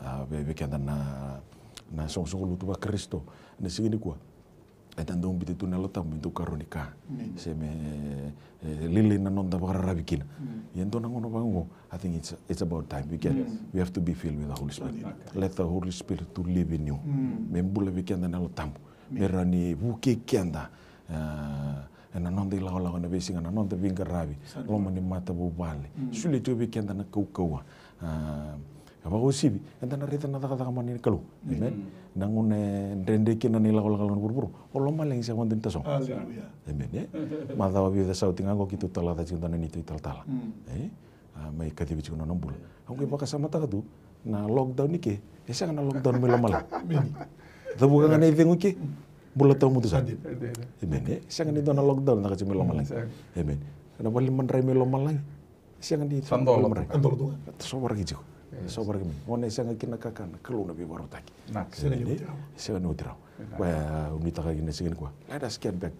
A, vei, vei keda na, na soqosoqo lotu vaKarisito na siga nikua. Eda dau biuta tu na Yalo Tabu me dau karoni ka. Se me, e, lailai na noda vakararavi kina. Ia dua na gauna vaqo, I think it's, it's about time. We can, we have to be filled with the Holy Spirit. Let the Holy Spirit to live in you. Me bula vei keda na Yalo Tabu. Me rawa ni vukei keda, e, ena noda ilakolako ena veisiga, na noda veiqaravi, loma ni matavuvale. Solia tiko vei keda na kaukauwa. A, e vakauasivi, eda na raica na cakacaka mana ni Kalou. Emeni. Na gauna e dredre kina na ilakolako na vuravura, o lomalagi sa vakadua ni tasogo. Emeni, e? Macawa vica sa oti ga qo keitou talaca tiko dua na neitou italatala. E? A, mai kacivi tiko na nona bula. Au qai vakasamataka tu, na lockdown i ke, e sega na lockdown mai lomalagi. Cavuka ga na icegu i ke, bula tawamudu sara. Emeni, e? Sega ni dua na lockdown na ka tiko mai lomalagi. Emeni. Na vale ni madrai mai lomalagi. Sega ni sa dola. Dola tu ga. Sovaraki tiko. Sovaraki mai. Gona e sega kina kakana, Kalou na veivakarautaki. Sega ni oti rawa. Sega ni oti rawa. Koya au nuitaka kina siga nikua. Let us get back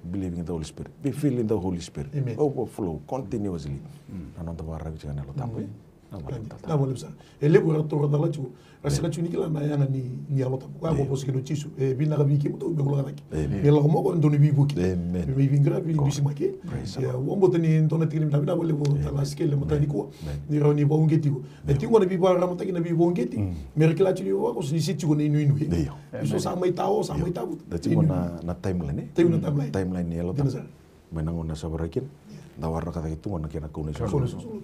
believing in the Holy Spirit. Be filled in the Holy Spirit. Overflow continuously. Na noda vakararavi tiko na Yalo Tabu, e? Na vale ni tata. Na vale sara. E levu era toro tale tiko. Ra sega tiko ni kila na yaga ni, ni Yalo Tabu. Koya ko vosa kina o Jisu. E vinaka vei kemudou me ulagana ki. Me lako mai o koya e dua na veivuke. Me mai veiqaravi, dusimaki. Ia, au vakabauta ni dua na tikina vinaka, vinaka vakalevu tale Sikeli e mataka nikua. Ni rawa ni vakauqeti iko. E tiko na veivakararamataki, na veivakauqeti. Me ra kila tiko ni vakavosa ni se tiko na inuinui. Io. Eso sa mai tao, sa mai tao. Da tiko na, na timeline, e? Tiko na timeline. Timeline ni Yalo Tabu. Mai na gauna sa vakarau kina, da waraka cake tu gona kei na kau na isoqosoqo.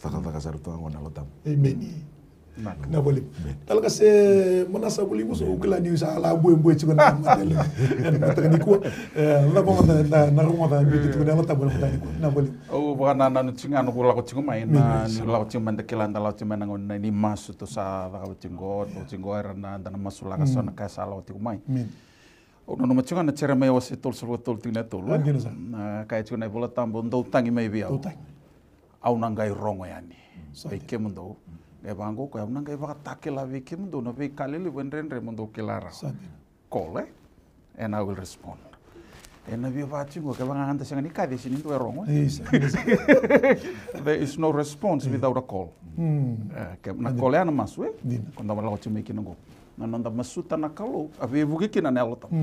Cakacaka sara tu ga gona na Yalo Tabu. Emeni. Na vale. Tale ka se mana sa vale vuso, au kila ni sa la buebue tiko na matele. Ena mataka nikua. E, na rogoca, na, na rogoca bibi tiko na Yalo Tabu ena mataka nikua. Na vale. Au vakanananu tiko ga noqu lako tiko mai, na, ni lako tiko mai da kila da lako tiko mai na gauna ni masu, tou sa cakava tiko qo, tou tiko qo era na, da na masulaka so na ka sa lako tiko mai. Au nanuma tiko ga na Jeremaia wase tolusagavulu ka tolu tikina e tolu, e? Na kaya tiko na iVola Tabu, dou tagi mai vei au. Au na qai rogo yani vei kemudou. Qai vaqo o koya, au na qai vakatakila vei kemudou na veika lelevu e dredre mo dou kila rawa. Call, e? And I will respond. Ena via vaka tiko qo, kevaka ga da sega ni kaci, e sega ni dua e rogo, e? There is no response without a call. E, ke, na call ya na masu, e? Ko da lako tiko mai kina qo. Na noda masuta na Kalou, a veivuke kina na Yalo Tabu.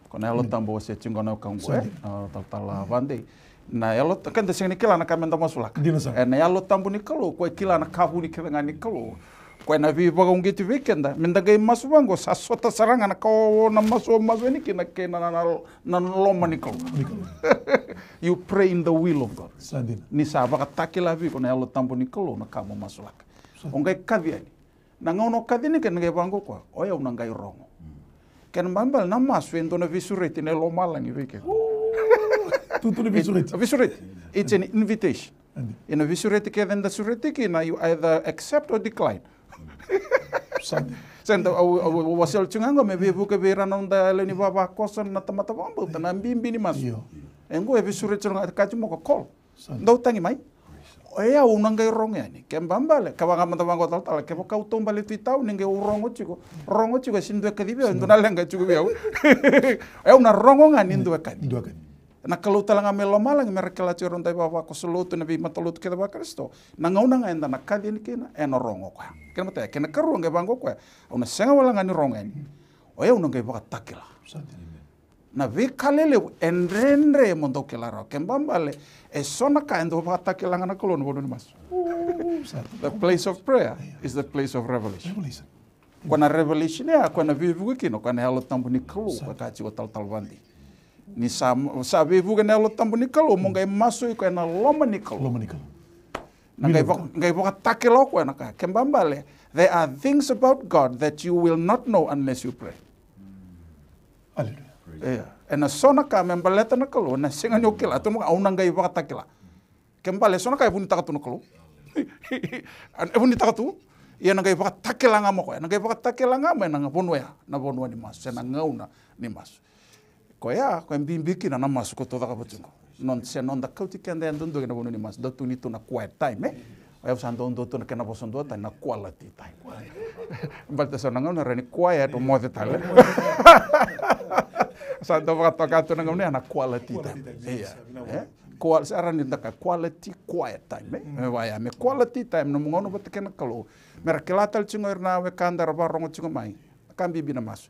Ko na Yalo Tabu, au wasea tiko na wekaqu, e? Na talatala Vadei. Na Yalo, keda sega ni kila na ka meda masulaka. E, na Yalo Tabu ni Kalou, koya e kila na ka vuni kece ga ni Kalou. Koya na veivakauqeti vei keda, meda qai masu vaqo, sa sota sara ga na ka o na masu, o masu yani kina kei na, na, na, na loma ni Kalou. You pray in the will of God. Ni sa vakatakila vei iko na Yalo Tabu ni Kalou na ka mo masulaka. O qai kaci yani. Na gauna o kaci yani kina qai vaqo o koya, o yau na qai rogo. Kena ibalebale na masu e dua na veisureti nei lomalagi vei keda. Tutu na veisureti. Veisureti. It's an invitation. Ia na veisureti kece eda sureti kina, you either accept or decline. Sa dina. Sa dina, au, au, au wasea tiko ga qo me veivuke vei ira na noda lewe ni vavakoso na tamata vakabauta na bibi ni masu. Io. E qo e veisureti tiko ga, e kaya tiko mai o koya, call. Sa dina. Dou tagi mai. O yau au na qai rogo yani. Kena ibalebale, kevaka mada vaqo talatala, kevaka au taubale tu i tauni, qai au rogo tiko. Rogo tiko, e sega ni dua e kacivi au, e dua na leqa e tiko vei au. O yau na rogo ga ni dua e kaci. Dua e kaci. Na Kalou tale ga mai lomalagi me ra kila tiko o ira na noda ivavakoso lotu, na veimatalotu kece vaKarisito. Na gauna ga eda na kaci yani kina, ena rogo o koya. Kena imatai, kena ikarua qai vaqo o koya, au na sega wale ga ni rogo yani. O yau na qai vakatakila. Sa dina. Na veika lelevu e dredre mo dou kila rawa. Kena ibalebale, e so na ka e dau vakatakila ga na Kalou na vanua ni masu. Sa dina. The place of prayer is the place of revelation. Revelation. Koya na revelation ya, koya na veivuke kina, koya na Yalo Tabu ni Kalou, koya ka tiko talatala vadi. Ni sa, sa veivuke na Yalo Tabu ni Kalou, mo qai masu i koya ena loma ni Kalou. Loma ni Kalou. Na qai vaka-, qai vakatakila o koya na ka. Kena ibalebale, there are things about God that you will not know unless you pray. Aleluya. Ia, ena so na ka me baleta na Kalou, na sega ni o kila, tu mo au na qai vakatakila. Kena ibalebale, so na ka e vunitaka tu na Kalou. E vunitaka tu. Ia na qai vakatakila ga mai o koya, na qai vakatakila ga mai na vanua ya, na vanua ni masu, se na gauna ni masu. Koya, koya e bibi kina na masu ko tou cakava tiko qo. Nod-, se noda kauti keda yadudua ki na vanua ni masu, dau tukuni tu na quiet time, e? O yau sa dau dua tu na kena vosa duatani na quality time. Baleta so na gauna rawa ni quiet, o moce tale. Sa dau vakatoka tu na gauna ya na quality time. Ia. E? Qual-, sa rawa ni da kaya quality quiet time, e? Me vaya, me quality time, nomu gauna vata kei na Kalou. Me ra kila tale tiko o ira na wekada era vakarogo tiko mai. Ka bibi na masu.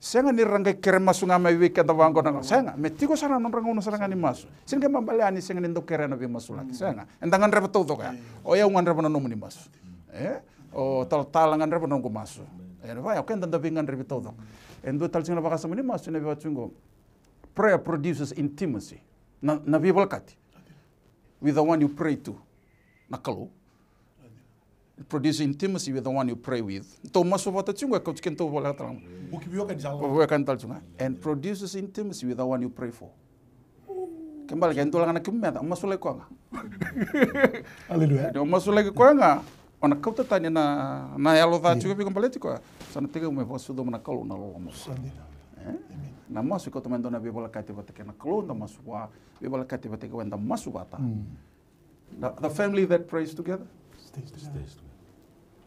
Sega ni ra qai kere masu ga mai vei keda vaqo na gauna. Sega, me tiko sara na nodra gauna sara ga ni masu. Sega ni qai balea ni sega ni dau kerea na veimasulaki. Sega. Eda gadreva taucoko ya. O yau gadreva na nomuni masu. E? O talatala gadreva na noqu masu. E, na vaya, o keda da veigadrevi taucoko. E dua tale tiko na vakasama ni masu, na veiwatsi qo. Prayer produces intimacy. Na, na veivalakati. With the one you pray to. Na Kalou. It produces intimacy with the one you pray with. Tou masu vata tiko qo, e kauti kedatou voleka tale ga. Vuki veiwekani sa lako. Veiwekani tale tiko ga. And produces intimacy with the one you pray for. Kena ibalebale, ke dua ga na kemu meca, masulaki koya ga. Aleluya. Ni o masulaki koya ga, o na kauta tani na, na yalo ca tiko vei iko baleti koya. Sa na tekivu me vakasucuma na Kalou na loloma. Sa dina. E? Amen. Na masu e kauta mai e dua na veivalakati vata kei na Kalou, da masu vua, veivalakati vata kei koya da masu vata. Mm. The, the family that prays together stays together. Stays together.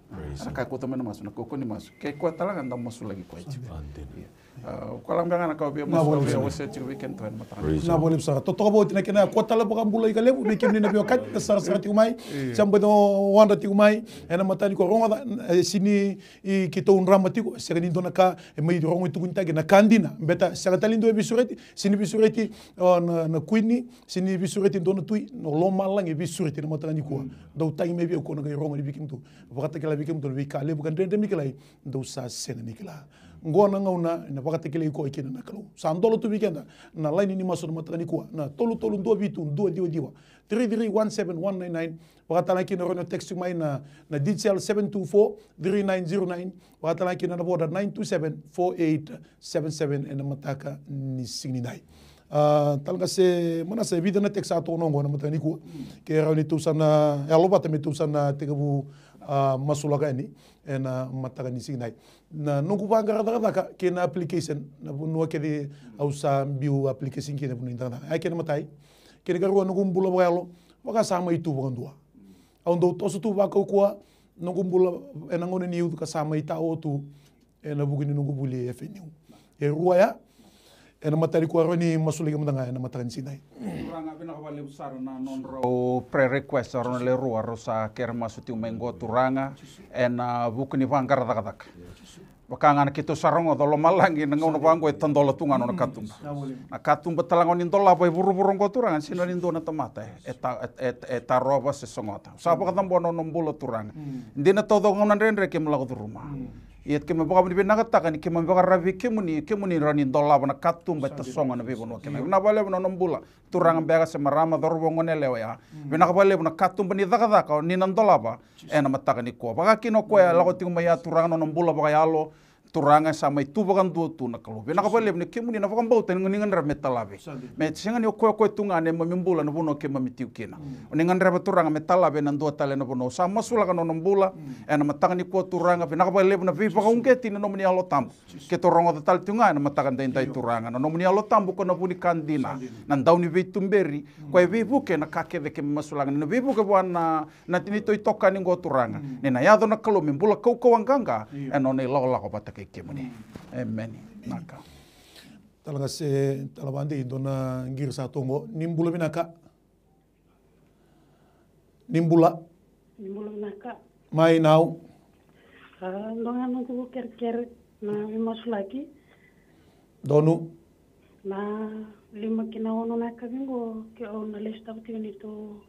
Praise him. Na ka e kauta mai na masu, na kaukaua ni masu. Ke koya tale ga da masulaki koya tiko. Sa dina. Ia. A, o koya beka ga na ka au via masu, au via wasea tiko vei kedatou ena mataka. Praise him. Vinaka vakalevu sara. Totoka vou oti na kena, koya tale vakabula ika levu vei kemuni na veiwekani, na sarasara tiko mai. Io. Sa bau wadra tiko mai ena mataka nikua, rogoca, e, sega ni, i, keitou drama tiko, sega ni dua na ka e mai rogo e tukunitaki, na ka dina. Beta sega tale ni dua e veisureti, sega ni veisureti o na, na kuini, sega ni veisureti e dua na tui, na lomalagi e veisureti ena mataka nikua. Mm. Dou tagi mai vei au, au na qai rogo yani vei kemudou, vakatakila vei kemudou na veika levu ka dredre me kilai, dou sa sega ni kila. Qo na gauna ena vakatakilai koya kina na Kalou. Sa dola tu vei keda na laini ni masu ena mataka nikua, na tolu tolu dua vitu dua ciwa ciwa, three three one seven one nine nine. Vakatalega kina o rawa ni o text mai na, na Digicel seven two four three nine zero nine. Vakatalega kina na Voda nine two seven four eight seven seven ena mataka ni siga nidai. A, talega se, mana se vica na text sa toka oqo ena mataka nikua. Ke rawa ni tou sa na yalovata me tou sa na tekivu, a, masulaka yani ena mataka ni siga nidai. Na noqu vaqara cakacaka kei na application, na vanua kece au sa biu application kina, na vanua ni cakacaka. Ia kena imatai. Kena ikarua, noqu bula vakayalo, vaka sa mai tu vakadua. Au dau toso tu vakaukauwa, noqu bula ena gauna ni youth ka sa mai tao tu ena vuku ni noqu vuli e F N U. E rua ya, ena mataka nikua, rawa ni masulaki mada ga ena mataka ni siga nidai. Turaga, vinaka vakalevu sara na nodrau prayer request, rau na lewe rua rau sa kere masu tiko mai qo, Turaga, ena vuku ni vaqara cakacaka. Vaka ga na keitou sa rogoca, o lomalagi na gauna vaqo e tadola tu ga na nona katuba. Na katuba talega o ni dolava e vuravura oqo, Turaga, sega ni dua na tamata e, e ta-, e, e, e tarova se sogota. Sa vakacabora na nona bula, Turaga. Dina taucoko gauna dredre keimami lako curuma. Ia keimami vakavinavinakataka ni keimami vakararavi vei kemuni, kemuni rawa ni dolava na katuba e tasogo ena veivanua kece. Vinaka vakalevu na nona bula. Turaga beka se marama, cauravou, goneyalewa ya. Vinaka vakalevu na katuba ni cakacaka o ni na dolava ena mataka nikua. Vaka kina o koya e lako tiko mai ya, Turaga, na nona bula vakayalo. Turaga, sa mai tu vakadua tu na Kalou. Vinaka vakalevu ni kemuni na vakabauta ni gadreva me talave. Me sega ni o koya koya tu ga na neimami bula na vanua keimami tiko kina. O ni gadreva, Turaga, me talave ena dua tale na vanua. Sa masulaka na nona bula ena mataka nikua, Turaga. Vinaka vakalevu na veivakauqeti ni nomuni Yalo Tabu. Keitou rogoca tale tiko ga ena mataka daidai, Turaga, na nomuni Yalo Tabu ko na vu ni ka dina, na dau ni veituberi, ko e veivuke na ka kece keimami masulaka ni na veivuke vua na, na neitou itokani qo, Turaga. Ni na yaco na Kalou me bula kaukauwa qaqa ena nona ilakolako vata kei kemuni. Emeni. Naka. Talaqase, Talavade, dua na qiri sa tu qo. Ni bula vinaka. Ni bula. Ni bula vinaka. Mai nau. A, dua ga na noqu kerekere na veimasulaki. Donu. Na lima ki na ono na yakavi qo, ke au na lesu tiko ni tu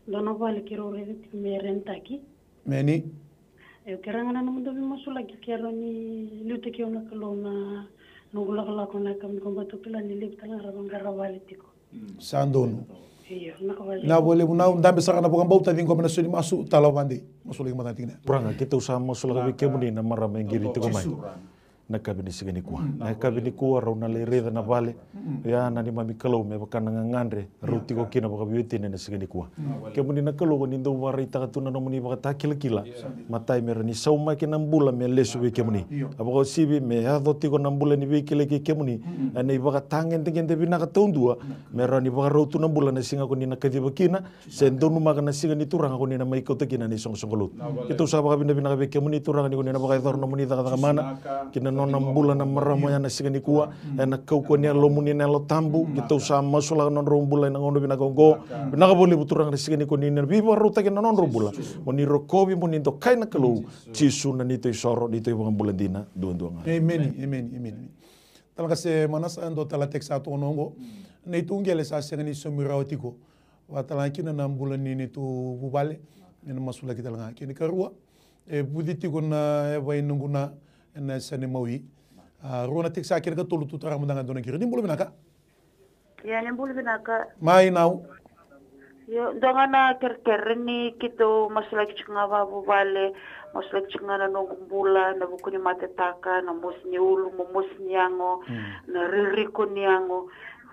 dua na vale keirau raica tiko me renitaki. Meni. E, kerea ga na nomudou veimasulaki, kerea ni liutaki au na Kalou na noqu lakolako na yakavi qo, baleta au kila ni levu tale ga ra vaqara vale tiko. Sa donu. Io, vinaka vakalevu. Vinaka vakalevu, nau dabe sara na vakabauta, ciqoma na sau ni masu, Talavade. Masulaki mada tiko. Turaga, keitou sa masulaka vei kemuni na marama e qiri tiko mai. Na yakavi ni siga nikua. Na yakavi nikua rau na lai raica na vale. Ia na neimami Kalou, me vaka na gagadre rau tiko kina vakaveiwatini ena siga nikua. Kemuni na Kalou, ko ni dau vakaraitaka tu na nomuni ivakatakilakila. Matai, me rawa ni saumaki na bula me lesu vei kemuni. A vakauasivi me yaco tiko na bula ni veikilai kei kemuni ena ivakatagedegede vinaka taudua, me rawa ni vakarau tu na bula na siga ko ni na kaciva kina, se donumaka na siga ni Turaga ko ni na mai kauta kina na isoqosoqo lotu. Keitou sa vakavinavinaka vei kemuni, Turaga, ni ko ni na vakayacora na nomuni cakacaka mana ki na nona bula na marama oya na siga nikua. Ena kaukauwa ni Yalomuni na Yalo Tabu, keitou sa masulaka na nodrau bula ena gauna vinaka oqo. Vinaka vakalevu, Turaga, na siga ni ko ni na veivakarautaki na nodrau bula. Mo ni rokovi, mo ni dokai, na Kalou. Jisu na neitou isoro, neitou ivakabula dina duadua ga. Emeni, emeni, emeni. Talaqase Manasa, dua tale na text sa tu qo. Neitou qele sa sega ni saumi rawa tiko. Vakatalega kina na bula ni neitou vuvale ena masulaki talega. Kena ikarua, e vuci tiko na yavai noqu na ena yasana i Maui. A, rua na text sa kena ikatolu, tu tara mada ga dua na qiri. Ni bula vinaka. Ia, ni bula vinaka. Mai nau. Io, dua ga na kerekere ni keitou masulaki tiko ga vakavuvale, masulaki tiko ga na noqu bula ena vuku ni matetaka, na mosi ni ulu, mo mosi ni yago, na ririko ni yago.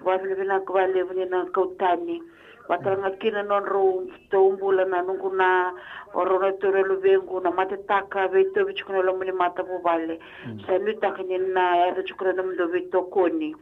Vakavinavinaka vakalevu ni na kau tani. Vakatalega kina na nodratou bula na noqu na, o rau na turaga luvequ, na matetaka veitauvi tiko na loma ni matavuvale. Sa nuitaka ni na yaco tiko na nomudou veitokoni.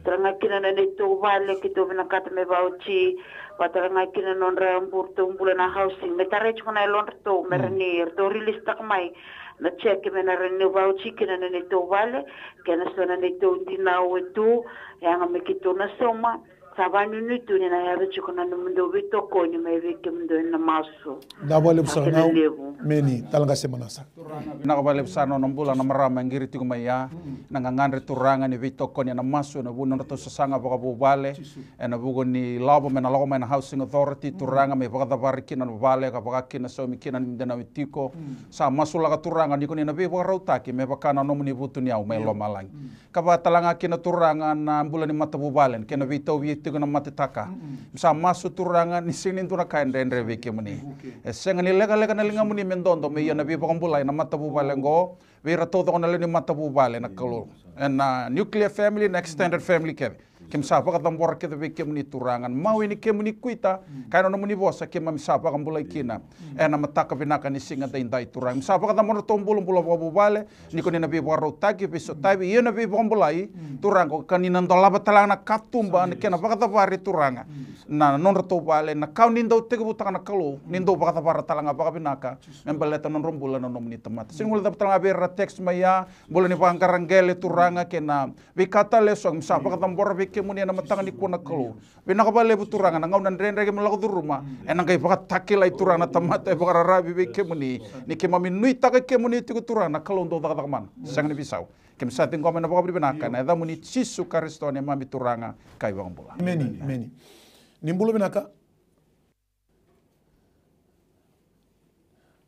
Talega kina na neitou vale keitou vinakata me vauci. Vakatalega kina na nodra bula, ratou bula na housing, me tarai tiko na yalodratou me rawa ni ratou release taka mai na check me na rawa ni vauci kina na neitou vale. Kei na so na neitou dinau e tu, yaga me keitou na sauma. Sa vanuinui tu ni na yaco tiko na nomudou veitokoni mai vei kemudou ena masu. Vinaka vakalevu sara. Meni, Talaqase Manasa. Vinaka vakalevu sara na nona bula na marama e qiri tiko mai ya. Na gagadre, Turaga, ni veitokoni ena masu ena vuku ni nodratou sasaga vakavuvale, ena vuku ni lavo me na lako mai na Housing Authority, Turaga, me vakacavari kina na vale ka vaka kina saumi kina na dinau e tiko. Sa masulaka, Turaga, ni ko ni na veivakarautaki me vaka na nomuni vutuniyau mai lomalagi. Ka vakatalega kina, Turaga, na bula ni matavuvale kei na veitauvi e tiko na matetaka. Sa masu, Turaga, ni sega ni dua na ka e dredre vei kemuni. E sega ni lekaleka na ligamuni me dodo me ia na veivakabulai na matavuvale oqo vei ira taucoko na lewe ni matavuvale, na Kalou. Ena nuclear family, na extended family kece, keimami sa vakacabora kece vei kemuni, Turaga, na mawe ni kemuni kuita kei na nomuni vosa keimami sa vakabulai kina ena mataka vinaka ni siga daidai, Turaga. Keimami sa vakacabora na nodratou bulabula vakavuvale, ni ko ni na veivakarautaki, veisotavi, ia na veivakabulai, Turaga, ka ni na dolava talega na katuba ni kena vakacavari, Turaga, na nodratou vale, na ka o ni dau tekivutaka, na Kalou, ni dau vakacavara talega vakavinaka me baleta na nodratou bula na nomuni tamata. Sega ni guilecava talega vei ira na text mai ya, bula ni vaqara qele, Turaga, kei na veika tale eso, keimami sa vakacabora vei kemuni ena mataka nikua, na Kalou. Vinaka vakalevu, Turaga, na gauna dredre keimami lako curuma, ena qai vakatakilai, Turaga, na tamata e vakararavi vei kemuni. Ni keimami nuitaka kemuni tiko, Turaga, na Kalou dau cakacaka mana, sega ni veisau. Keimami sa ciqoma ena vakavinavinaka ena yacamuni Jisu Karisito, neimami Turaga ka iVakabula. Emeni, emeni. Ni bula vinaka.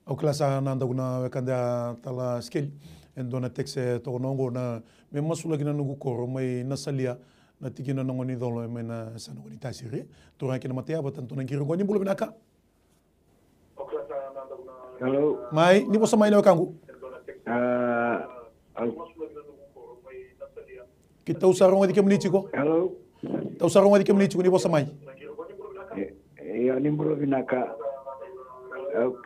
Au kila sa na daku na wekada, Tala Sikeli. E dua na text e toka na oqo, na, me masulaki na noqu koro mai Nasalia, na tikina na gone ni colo e mai na sa na gone ni tasiri. Turaga kei na mata yavata, dua na qiri oqo. Ni bula vinaka. Hello. Mai, ni vosa mai na wekaqu. A, Keitou sa rogoci kemuni tiko. Hello. Keitou sa rogoci kemuni tiko, ni vosa mai. E, e, io, ni bula vinaka. Au,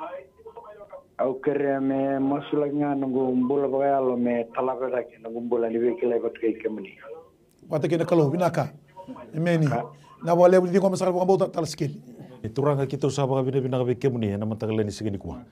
au kerea me masulaki ga noqu bula vakayalo me talava cake noqu bula ni veikilai vata kei kemuni. Vata kei na Kalou, vinaka. Emeni. Na vakalevu ni ciqoma sara vakabauta, tala sikeli. E Turaga, keitou sa vakavinavinaka vei kemuni ena mataka lailai ni siga nikua.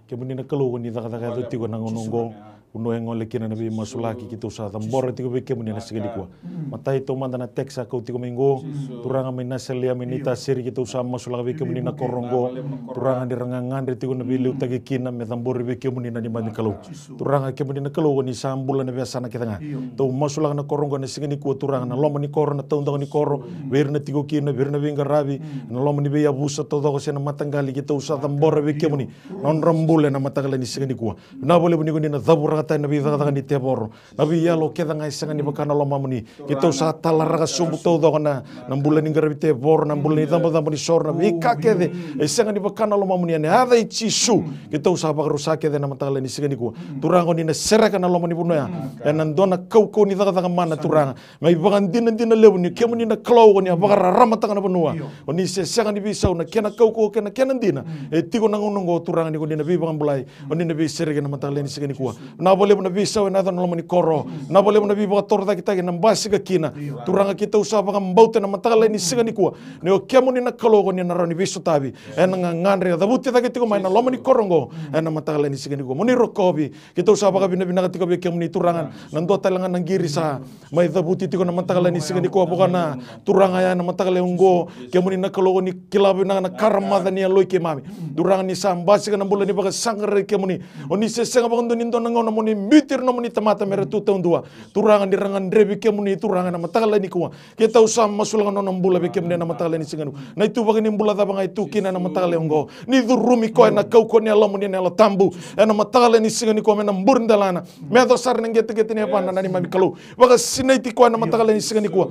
Kemuni na Kalou, ko ni cakacaka yaco tiko ena gauna oqo. Vanua e gole kina na veimasulaki, keitou sa cabora tiko vei kemuni ena siga nikua. Matai taumada na text sa kau tiko mai qo. Turaga mai Nasalia, mai Naitasiri, keitou sa masulaka vei kemuni na koro oqo. Turaga, ni ra gagadre tiko na veiliutaki kina, me cabori vei kemuni na neimami Kalou. Turaga, kemuni na Kalou, ko ni sa bula na veiyasana kece ga. Tou masulaka na koro oqo ena siga nikua, Turaga, na loma ni koro, na taudaku ni koro, vei ira na tiko kina, vei ira na veiqaravi, na loma ni veiyavusa taucoko se na mataqali, keitou sa cabora vei kemuni na nodra bula ena mataka lailai ni siga nikua. Vinaka vakalevu ni ko ni na cavurakataka na veicakacaka ni tevoro, na veiyalo kece ga e sega ni vaka na lomamuni. Keitou sa talaraka sobu taucoko na, na bula ni qaravi tevoro, na bula ni cabocabo ni soro, na veika kece e sega ni vaka na lomamuni. Ena yaca i Jisu, keitou sa vakarusa kece ena mataka lailai ni siga nikua. Turaga, ko ni na sereka na loma ni vanua ya ena dua na kaukauwa ni cakacaka mana, Turaga. Mai vakadinadina levu ni kemuni na Kalou, ko ni a vakararamataka na vanua. Ko ni se sega ni veisau, na kena kaukauwa kei na kena dina e tiko na gauna oqo, Turaga, ni ko ni na veivakabulai. Ko ni na veisereki ena mataka lailai ni siga nikua. Vinaka vakalevu na veisau ena yaco na loma ni koro. Vinaka vakalevu na veivakatorocaketaki ena basika kina. Turaga, keitou sa vakabauta ena mataka lailai ni siga nikua ni o kemuni na Kalou, ko ni na rawa ni veisotavi ena gagadre e cavuti cake tiko mai na loma ni koro oqo ena mataka lailai ni siga nikua. Mo ni rokovi. Keitou sa vakavinavinaka tiko vei kemuni, Turaga, na dua tale ga na qiri sa mai cavuti tiko na mataka lailai ni siga nikua, vaka na, Turaga, ya ena mataka lailai oqo. Kemuni na Kalou, ko ni kila vinaka na karamaca ni yaloi keimami. Turaga, ni sa basika na bula ni vakasaqarai kemuni. O ni se sega vakadua ni dua na gauna mo ni biuti ira na nomuni tamata me ra tu taudua. Turaga, ni ra gadrevi kemuni, Turaga, ena mataka lailai nikua. Keitou sa masulaka na nona bula vei kemuni ena mataka lailai ni siga nikua. Na ituvaki ni bula cava ga e tu kina ena mataka lailai oqo, ni curumi koya ena kaukauwa ni Yalomuni na Yalo Tabu ena mataka lailai ni siga nikua, me na buri delana, me yaco sara na qeteqete ni yavana, na neimami Kalou. Vakasinaiti koya ena mataka lailai ni siga nikua,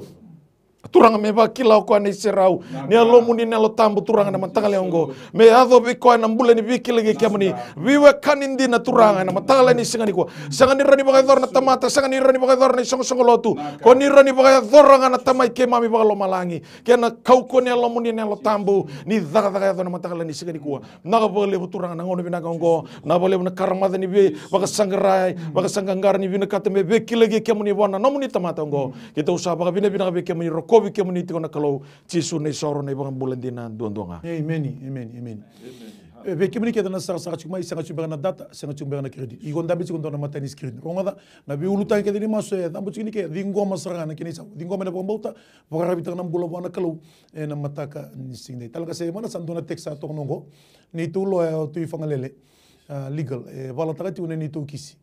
Turaga, me vakila o koya na iserau ni Yalomuni na Yalo Tabu, Turaga, ena mataka lailai oqo. Me yaco vei koya na bula ni veikilai kei kemuni. Veiwekani dina, Turaga, ena mataka lailai ni siga nikua. Sega ni rawa ni vakayacora na tamata, sega ni rawa ni vakayacora na isoqosoqo lotu. Ko ni rawa ni vakayacora ga na Tamai keimami vakalomalagi, kei na kaukauwa ni Yalomuni na Yalo Tabu, ni cakacaka yaco ena mataka lailai ni siga nikua. Vinaka vakalevu, Turaga, na gauna vinaka oqo. Vinaka vakalevu na karamaca ni veivakasaqarai, vakasaqaqara ni vinakata me veikilai kei kemuni vua na nomuni tamata oqo. Keitou sa vakavinavinaka vei kemuni, rokovi kemuni tiko na Kalou. Jisu na isoro, na iVakabula dina duadua ga. Emeni, emeni, emeni. E, vei kemuni kece na sarasara tiko mai, sega tiko beka na data, sega tiko beka na credit. Iko dabe tiko dua na matai ni screen. Rogoca na veiulutaga kece ni masu e cabe tiko ni ke, ciqoma sara ga na kena isau. Ciqoma ena vakabauta, vakararavitaka na bula vua na Kalou ena mataka ni siga. Tale ga se mana sa dua na text sa toka oqo. Neitou loya o Tui Fagalele, a, legal, e valataka tiko na neitou kisi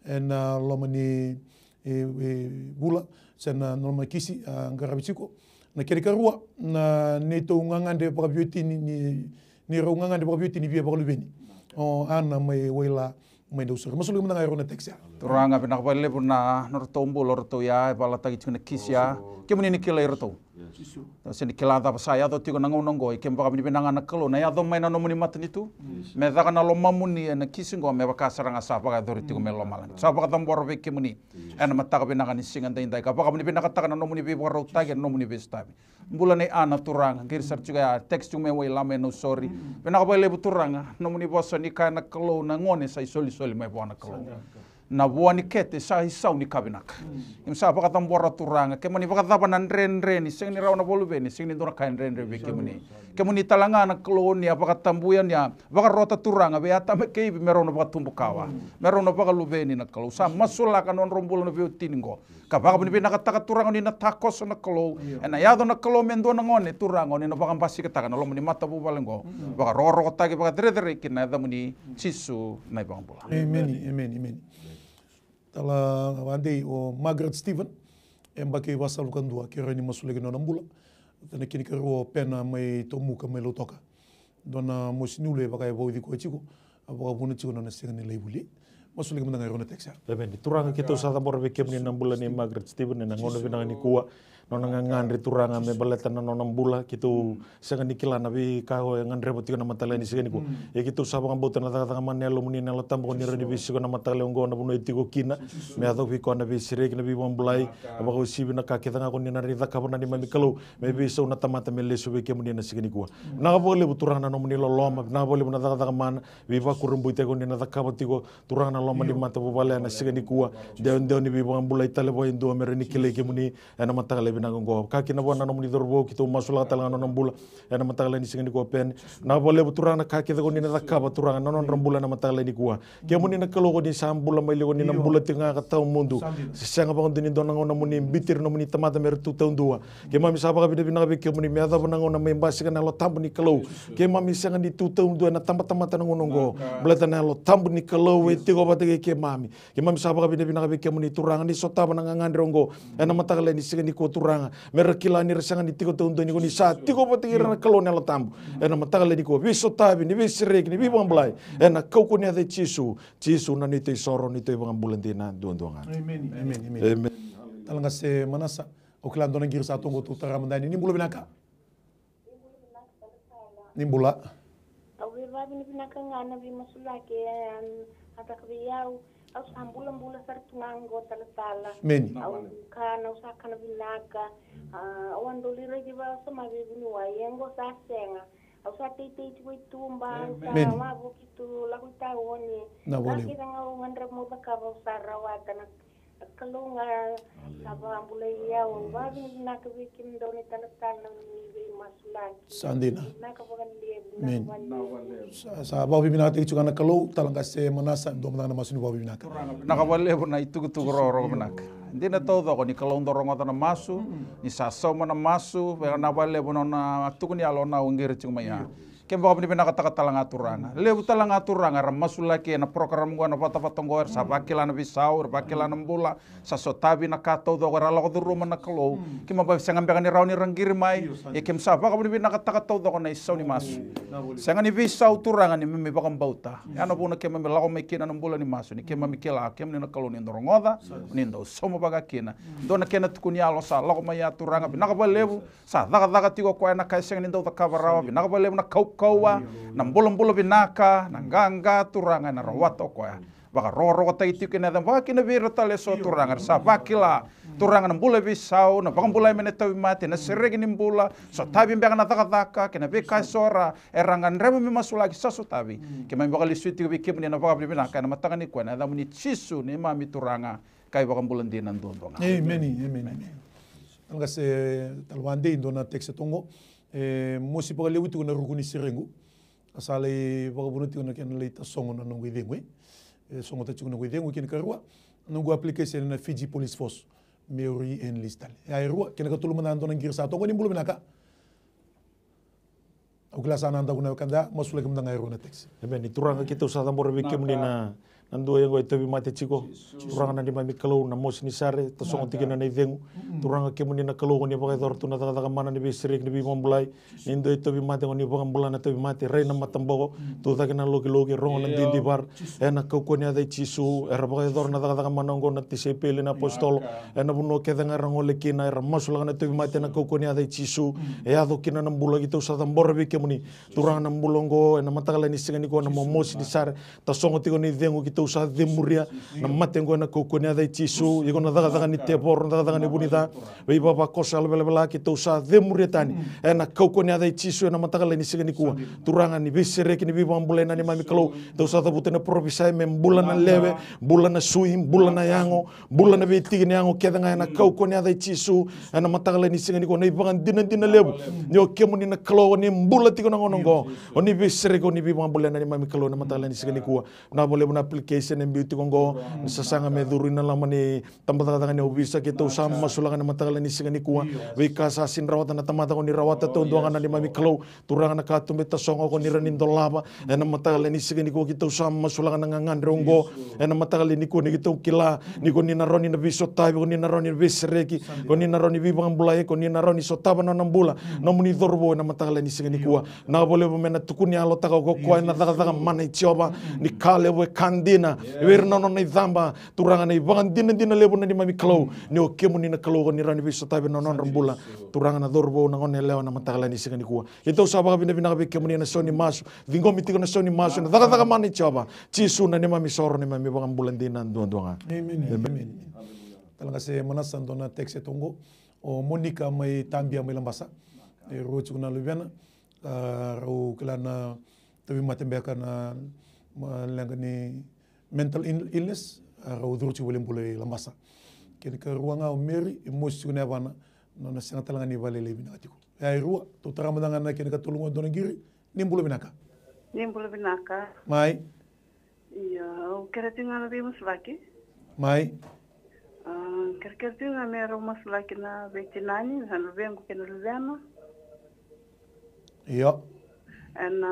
ena loma ni, e, e, vula, se na loma ni kisi, a, qaravi tiko. Na kena ikarua, na neitou gagadre vakaveiwatini ni, ni rau gagadre vakaveiwatini via vakaluveni. O Ana mai Waila, mai Nausori. Masulaki mada ga e rua na text ya. Turaga, vinaka vakalevu na nodratou bula o ratou ya, e valataki tiko na kisi ya. Kemuni ni kilai iratou. Tou sega ni kila cava sa yaco tiko na gauna oqo, ia keimami vakavinavinaka ga na Kalou, na yaco mai na nomuni matanitu. Me caka na lomamuni ena kisi oqo, me vaka sara ga sa vakayacori tiko mai lomalagi. Sa vakacabora vei kemuni ena mataka vinaka ni siga daidai, ka vakavinavinakataka na nomuni veivakarautaki, na nomuni veisotavi. Bula nei Ana, Turaga, qiri sara tiko ya, text tiko mai Waila mai Nausori. Vinaka vakalevu, Turaga, nomuni vosa ni kaya na Kalou, na gone sa isolisoli mai vua na Kalou. Na vua ni kete sa isau ni ka vinaka. Keimami sa vakacabora, Turaga, kemuni vakacava na dredre ni sega ni rawa na vakaluveni, sega ni dua na ka e dredre vei kemuni. Kemuni tale ga na Kalou ni a vakatabuya, ni a vakarota, Turaga, vei Atama kei Ivi me rau na vakatubukawa, me rau na vakaluveni na Kalou. Sa masulaka na nodrau bula na veiwatini oqo. Ka vakavinavinakataka, Turaga, ni na takoso na Kalou. Ena yaco na Kalou me dua na gone, Turaga, o ni na vakabasikataka na loma ni matavuvale oqo. Vakarokorokotaki, vakacerecerei ki na yacamuni, Jisu na iVakabula. Emeni, emeni, emeni. Tala vadei o Margaret Stephen, e yabaki vasagavulu ka dua, kerea ni masulaki na nona bula. Tana kini karua o Pena mai Tomuka mai Lautoka. Dua na mosi ni ulu e vaka e vauci koya tiko, a vakavuna tiko na nona sega ni lai vuli. Masulaki mada ga e rua na text ya. Emeni. Turaga, keitou sa cabora vei kemuni na bula nei Margaret Stephen ena gauna vinaka nikua. Nona gagadre, Turaga, me baleta na nona bula, keitou sega ni kila na veika o gadreva tiko ena mataka lailai ni siga nikua. Ia keitou sa vakabauta na cakacaka mana ni Yalomuni, na Yalo Tabu, ko ni rawa ni veisiko ena mataka lailai oqo na vanua e tiko kina. Me yaco vei koya na veisereki, na veivakabulai, na vakauasivi, na ka kece ga ko ni na rawa ni cakava na neimami Kalou. Me veisau na tamata me lesu vei kemuni ena siga nikua. Vinaka vakalevu, Turaga, na nomuni loloma, vinaka vakalevu na cakacaka mana, veivakurabuitaki ko ni na cakava tiko, Turaga, na loma ni matavuvale ena siga nikua. Dewadewa ni veivakabulai tale vua e dua me rawa ni kilai kemuni ena mataka lailai vinaka oqo. Ka kina vua na nomuni cauravou, keitou masulaka tale ga na nona bula ena mataka lailai ni siga nikua, Peni. Vinaka vakalevu, Turaga, na ka kece ko ni na cakava, Turaga, na nodra bula ena mataka lailai nikua. Kemuni na Kalou, ko ni sa bula mai liu, ko ni na bula tiko ga ka tawamudu. Se sega vakadua ni dua na gauna mo ni biuti ira na nomuni tamata me ra tu taudua. Keimami sa vakavinavinaka vei kemuni me yacova na gauna me basika na Yalo Tabu ni Kalou. Keimami sega ni tu taudua ena tabatamata na gauna oqo. Baleta na Yalo Tabu ni Kalou e tiko vata kei keimami. Keimami sa vakavinavinaka vei kemuni, Turaga, ni sotava na gagadre oqo ena mataka lailai ni siga nikua, Turaga. Me ra kila ni ra sega ni tiko taudua, ni ko ni sa tiko vata kei ira na Kalou na Yalo Tabu ena mataka lailai nikua. Veisotavi, ni veisereki, ni veivakabulai ena kaukauwa ni yaca i Jisu. Jisu na neitou isoro, neitou ivakabula dina duadua ga. Emeni. Emeni. Emeni. Tale ga se Manasa, au kila dua na qiri sa toqo, tou tara mada yani. Ni bula vinaka. Ni bula. Au veivakavinavinaka ga na veimasulaki e a caka vei au. Au sa bulabula sara tu ga oqo, talatala. Emeni. Au kana, au sa kana vinaka. Au a dau lai raici vakasama vei vuniwai, ia oqo sa sega. Au sa teitei tiko i tuba, au sa wavoki tu, lako i taoni. Na vale. Kece ga au gadreva meu cakava, au sa rawata na Kalou ga sa vakabulai au. Vakavinavinaka vei kemudou na italatala ni veimasulaki. Sa dina. Vinaka vakalevu. Emeni. Sa vakavinavinakataki tiko ga na Kalou, tale ga se Manasa, dua mada ga na masu ni vakavinavinaka. Vinaka vakalevu na itukutuku rogorogo vinaka. Dina taucoko ni Kalou dau rogoca na masu, ni sa sauma na masu, vinaka vakalevu na nona tukuni yalo na au qiri tiko mai ya. Keimami vakavinavinakataka tale ga, Turaga. Levu tale ga, Turaga, era masulaki ena program oqo, ena vatavata oqo, era sa vakila na veisau, era vakila na bula, sa sotavi na ka taucoko, era lako curuma na Kalou. Keimami vakasega beka ni rawa ni ra qiri mai, ia keimami sa vakavinavinakataka taucoko na isau ni masu. Sega ni veisau, Turaga, ni keimami vakabauta. Ya na vuna keimami lako mai kina na bula ni masu, ni keimami kila kemuni na Kalou ni dau rogoca, ni dau sauma vaka kina. Dua na kena tukuni yalo sa lako mai ya, Turaga, vinaka vakalevu. Sa cakacaka tiko o koya na ka e sega ni dau cakava rawa. Vinaka vakalevu na kaukauwa, na bulabula vinaka, na qaqa, Turaga, ena rawata o koya. Vakarokorokotaki tiko kina, vaka kina vei ira tale eso, Turaga, era sa vakila, Turaga, na bula veisau, na vakabulai mai na tauvimate, na sereki ni bula, sotavi beka na cakacaka kei na veika eso era gadreva me masulaki, sa sotavi. Keimami vakalesuya tiko vei kemuni na vakavinavinaka ena mataka nikua, ena yacamuni Jisu, neimami Turaga ka iVakabula dina duadua ga. Emeni. Emeni. Emeni. Tale ga se Tale Vua Dei, dua na text toqo. E mosi vakalevu tiko na ruku ni serequ. A sa lai vakavuna tiko na kena lai tasogo na noqu icegu, e. E sogota tiko na noqu icegu kei na karua. Noqu application ena Fiji Police Force. Meu re-enlist tale. Ya e rua, kei na katolu mada, dua na qiri sa toqo. Ni bula vinaka. Au kila sa na dau na wekada, masulaki mada ga e rua na text. Emeni. Turaga, keitou sa cabora vei kemuni na, na dua oqo e tauvimate tiko. Turaga na neimami Kalou, na mosi ni sare, tasogo tiko kina na icegu. Turaga, kemuni na Kalou, ko ni vakayacora tu na cakacaka mana ni veisereki, ni veivakabulai. Ni dua e tauvimate, ko ni vakabula na tauvimate, rai na mataboko, tucake na lokiloki, rogo na didivara. Ena kaukauwa ni yaca i Jisu, era vakayacora na cakacaka mana oqo na tisaipeli, na apositolo. Ena vanua kece ga era gole kina, era masulaka na tauvimate ena kaukauwa ni yaca i Jisu. E yaco kina na bula, keitou sa cabora vei kemuni. Turaga, na bula oqo, ena mataka lailai ni siga nikua, na momosi ni sare, tasogo tiko na icegu, keitou sa cemuria na mate oqo ena kaukauwa ni yaca i Jisu. Iko na cakacaka ni tevoro, na cakacaka ni vunica, veivavakoso, yalo velavela, keitou sa cemuria tani ena kaukauwa ni yaca i Jisu ena mataka lailai ni siga nikua. Turaga, ni veisereki, ni veivakabulai na neimami Kalou. Tou sa cavuta na parofisai me bula na lewe, bula na sui, bula na yago, bula na veitiki ni yago kece ga ena kaukauwa ni yaca i Jisu. Ena mataka lailai ni siga nikua, na ivakadinadina levu ni o kemuni na Kalou, o ni bula tiko na gauna oqo. O ni veisereki, o ni veivakabulai na neimami Kalou ena mataka lailai ni siga nikua. Vinaka vakalevu na application e biu tiko oqo. Ni sasaga me curu ina loma ni tabacakacaka ni ovisa, keitou sa masulaka ena mataka lailai ni siga nikua. Veika sa sega ni rawata na tamata, ko ni rawata taudua ga na neimami Kalou. Turaga, na katuba e tasogo, ko ni rawa ni dolava. Ena mataka lailai ni siga nikua, keitou sa masulaka na gagadre oqo. Ena mataka lailai nikua, ni keitou kila ni ko ni na rawa ni na veisotavi, ko ni na rawa ni veisereki, ko ni na rawa ni veivakabulai, ko ni na rawa ni sotava na nona bula nomuni cauravou ena mataka lailai ni siga nikua. Vinaka vakalevu me na tukuni yalotaka o koya na cakacaka mana i Jiova, ni ka levu e ka dina. Vei ira na nona icaba, Turaga, na ivakadinadina levu na neimami Kalou, ni o kemuni na Kalou ko ni rawa ni veisotavi na nodra bula. Turaga, na cauravou, na gone yalewa, na mataka lailai ni siga nikua. Keitou sa vakavinavinaka vei kemuni ena sau ni masu. Ciqomi tiko na sau ni masu ena cakacaka mana i Jiova. Jisu na neimami isoro, neimami iVakabula dina duadua ga. Emeni. Emeni. Emeni. Tala qase Manasa, dua na text e toqo. O Monica mai Tabia mai Labasa. E rua tiko na luvena. A, rau kila na tauvimate beka na, ma, leqa ni mental ill-, illness, a, rau curu tiko valenibula i Labasa. Kena ikarua ga o Mary, e mosi tiko na yavana, nona sega tale ga ni vakalelei vinaka tiko. Ya e rua, tou tara mada ga na kena ikatolu qo, dua na qiri, ni bula vinaka. Ni bula vinaka. Mai. Io, au kerea tiko ga na veimasulaki. Mai. A, kerekere tiko ga me rau masulaki na veitinani, na luvequ kei na luvena. Io. Ena,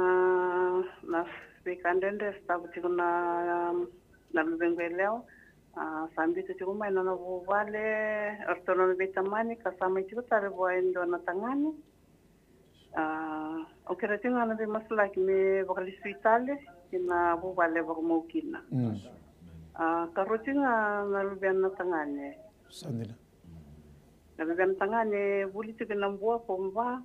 na veika dredre sa tava tiko na, na luvequ yalewa. A, sa biuta tiko mai na nona vuvale, o ratou na nona veitamani, ka sa mai tiko tale vua e dua na tagane. A, au kerea tiko ga na veimasulaki me vakalesui tale ki na vuvale vakamau kina. Mm. A, karua tiko ga na luvena na tagane. Sa dina. Na luvena tagane vuli tiko na bua ko va.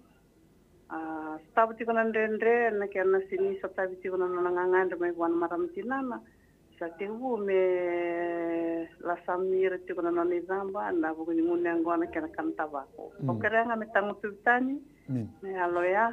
A, sotava tiko na dredre, na kena sega ni sotavi tiko na nona gagadre mai vua na marama tinana. Sa tekivu me lasami ira tiko na nona icaba, na vuku ni gunu yaqona kei na kana tavako. Mm. Au kerea ga me tagutuvi tani, mm, na yalo ya,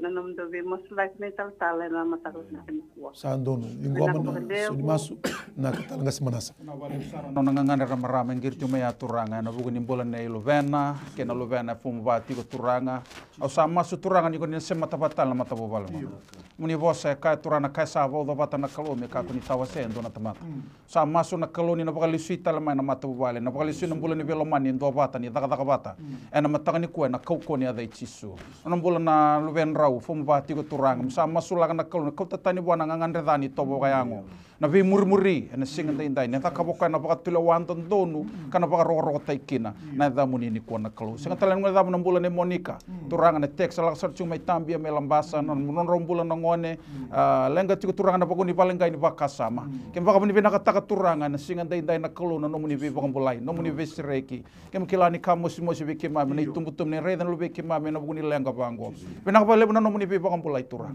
na nomudou veimasulaki na italatala ena mataka ni siga nikua. Sa donu. Vinaka vakalevu. Qo na sau ni masu, na ka tale qase Manasa. Na vale sara na nona gagadre na marama e qiri tiko mai ya, Turaga, ena vuku ni bula nei luvena, kei na luvena e fomu va tiko, Turaga. Au sa masu, Turaga, ni ko ni na semata vata tale na matavuvale qo. Io. Nomuni vosa e kaya, Turaga, na ka e sa vauca vata na Kalou me kakua ni tawasea e dua na tamata. Mm. Sa masu na Kalou ni na vakalesui tale mai na matavuvale, na vakalesui na bula ni veilomani, duavata, ni cakacaka vata. Mm. Ena mataka nikua, ena kaukauwa ni yaca i Jisu. Nona bula na luvedrau, fomu va tiko, Turaga. Me sa masulaka na Kalou, na kauta tani vua na gagadre ca ni tovo vakayago. Na veimurimuri ena siga daidai, ni cakava o koya na vakatulewa dodonu, ka na vakarokorokotaki kina na yacamuni nikua na Kalou. Sega tale ni guilecava na bula nei Monica. Turaga, na text sa lako sara tiko mai Tabia mai Labasa, na nodrau bula na gone. A, leqa tiko, Turaga, na vakavuna ni vale qai ni vakasama. Keimami vakavinavinakataka, Turaga, ena siga daidai na Kalou, na nomuni veivakabulai, nomuni veisereki. Keimami kila ni ka mosimosi vei keimami na itubutubu ni raica na luvei keimami ena vuku ni leqa vaqo. Vinaka vakalevu na nomuni veivakabulai, Turaga.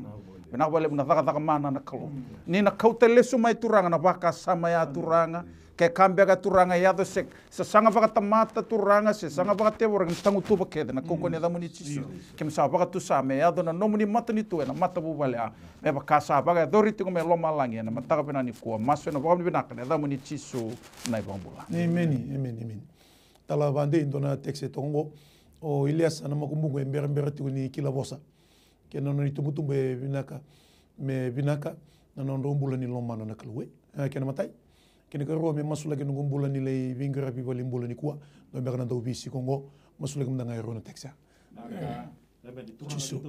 Vinaka vakalevu na cakacaka mana na Kalou. Ni na kauta lesu mai, Turaga, na vakasama ya, Turaga. Ke ka beka, Turaga, e yaco se sasaga vakatamata, Turaga, se saga vakatevoro, keimami tagutuva kece ena kaukauwa ni yacamuni Jisu. Keimami sa vakatusa me yaco na nomuni matanitu ena matavuvale ya. Me vaka sa vakayacori tiko mai lomalagi ena mataka vinaka nikua. Masu ena vakavinavinaka ena yacamuni Jisu na iVakabula. Emeni, emeni, emeni. Tala vadei, dua na text e toka oqo. O Iliesa na Makubuqu e berabera tiko ni kila vosa. Kei na nona itubutubu e vinaka, me vinaka na nodrau bula ni lomana na Kalou. E, kena imatai. Kena ikarua, me masulaki noqu bula ni lai veiqaravi valenibula nikua. Dua beka na dauveisiko oqo. Masulaki mada ga e rua na text ya. Jisu.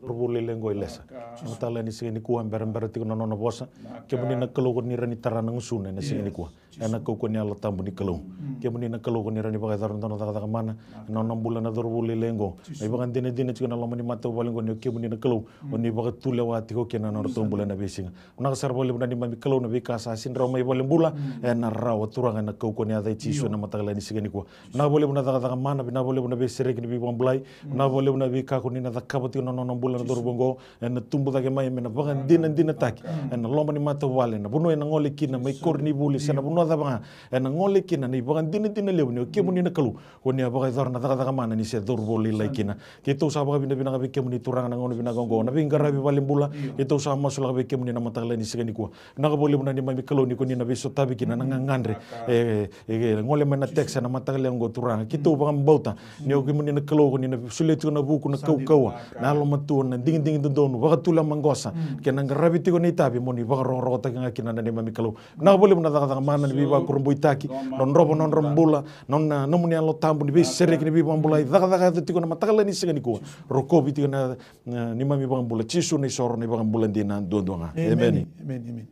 Cauravou lailai oqo Iliesa. Mataka lailai ni siga nikua, berabera tiko na nona vosa. Kemuni na Kalou ko ni rawa ni tara na gusuna ena siga nikua. Ena kaukauwa ni Yalo Tabu ni Kalou. Kemuni na Kalou ko ni rawa ni vakayacora na dua na cakacaka mana ena nona bula na cauravou lailai oqo. Na ivakadinadina tiko ena loma ni matavuvale oqo ni o kemuni na Kalou ko ni vakatulewa tiko kina na nodratou bula ena veisiga. Vinaka sara vakalevu na neimami Kalou na veika sa sega ni rawa mai valenibula, ena rawa, Turaga, ena kaukauwa ni yaca i Jisu ena mataka lailai ni siga nikua. Vinaka vakalevu na cakacaka mana, vinaka vakalevu na veisereki ni veivakabulai, vinaka vakalevu na veika ko ni na cakava tiko na nona bula na cauravou oqo, ena tubu cake mai me na vakadinadinataki ena loma ni matavuvale, na vanua ena gole kina, mai koronivuli se na vanua cava ga ena gole kina, na ivakadinadina levu ni o kemuni na Kalou ko ni a vakayacora na cakacaka mana ni se cauravou lailai kina. Keitou sa vakavinavinaka vei kemuni, Turaga, na gauna vinaka oqo, na veiqaravi valenibula. Keitou sa masulaka vei kemuni na mataka lailai ni siga nikua. Vinaka vakalevu na neimami Kalou ni ko ni na veisotavi kina na gagadre. E, e, e gole mai na text ena mataka lailai oqo, Turaga. Keitou vakabauta ni o kemuni na Kalou ko ni na solia tiko na vuku, na kaukauwa, na yalomatua, na digidigi dodonu, vakatulewa maqosa, kei na qaravi tiko na itavi mo ni vakarokorokotaka kina na neimami Kalou. Vinaka vakalevu na cakacaka mana ni veivakurabuitaki, drodrova na nodra bula, na nona, nomuni Yalo Tabu ni veisereki ni veivakabulai, cakacaka yaco tiko na mataka lailai ni siga nikua. Rokovi tiko na, na neimami iVakabula, Jisu na isoro, na iVakabula dina duadua ga. Emeni. Emeni, emeni.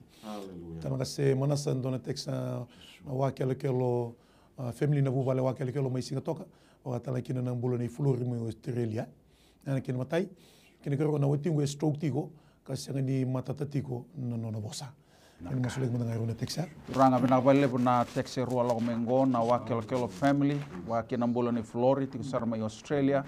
Tala qase Manasa, dua na text, a, wakelokelo, a, family na vuvale wakelokelo mai Sigatoka, vakatalega kina na bula nei Flori mai Australia. Ena kena imatai, kena ikarua, na watiqu e stroke tiko, ka sega ni matata tiko na nona vosa. Ena masulaki mada ga e rua na text ya. Turaga, vinaka vakalevu na text e rua lako mai qo, na Wakelokelo family, vaka kina na bula ni Flori, tiko sara mai Australia.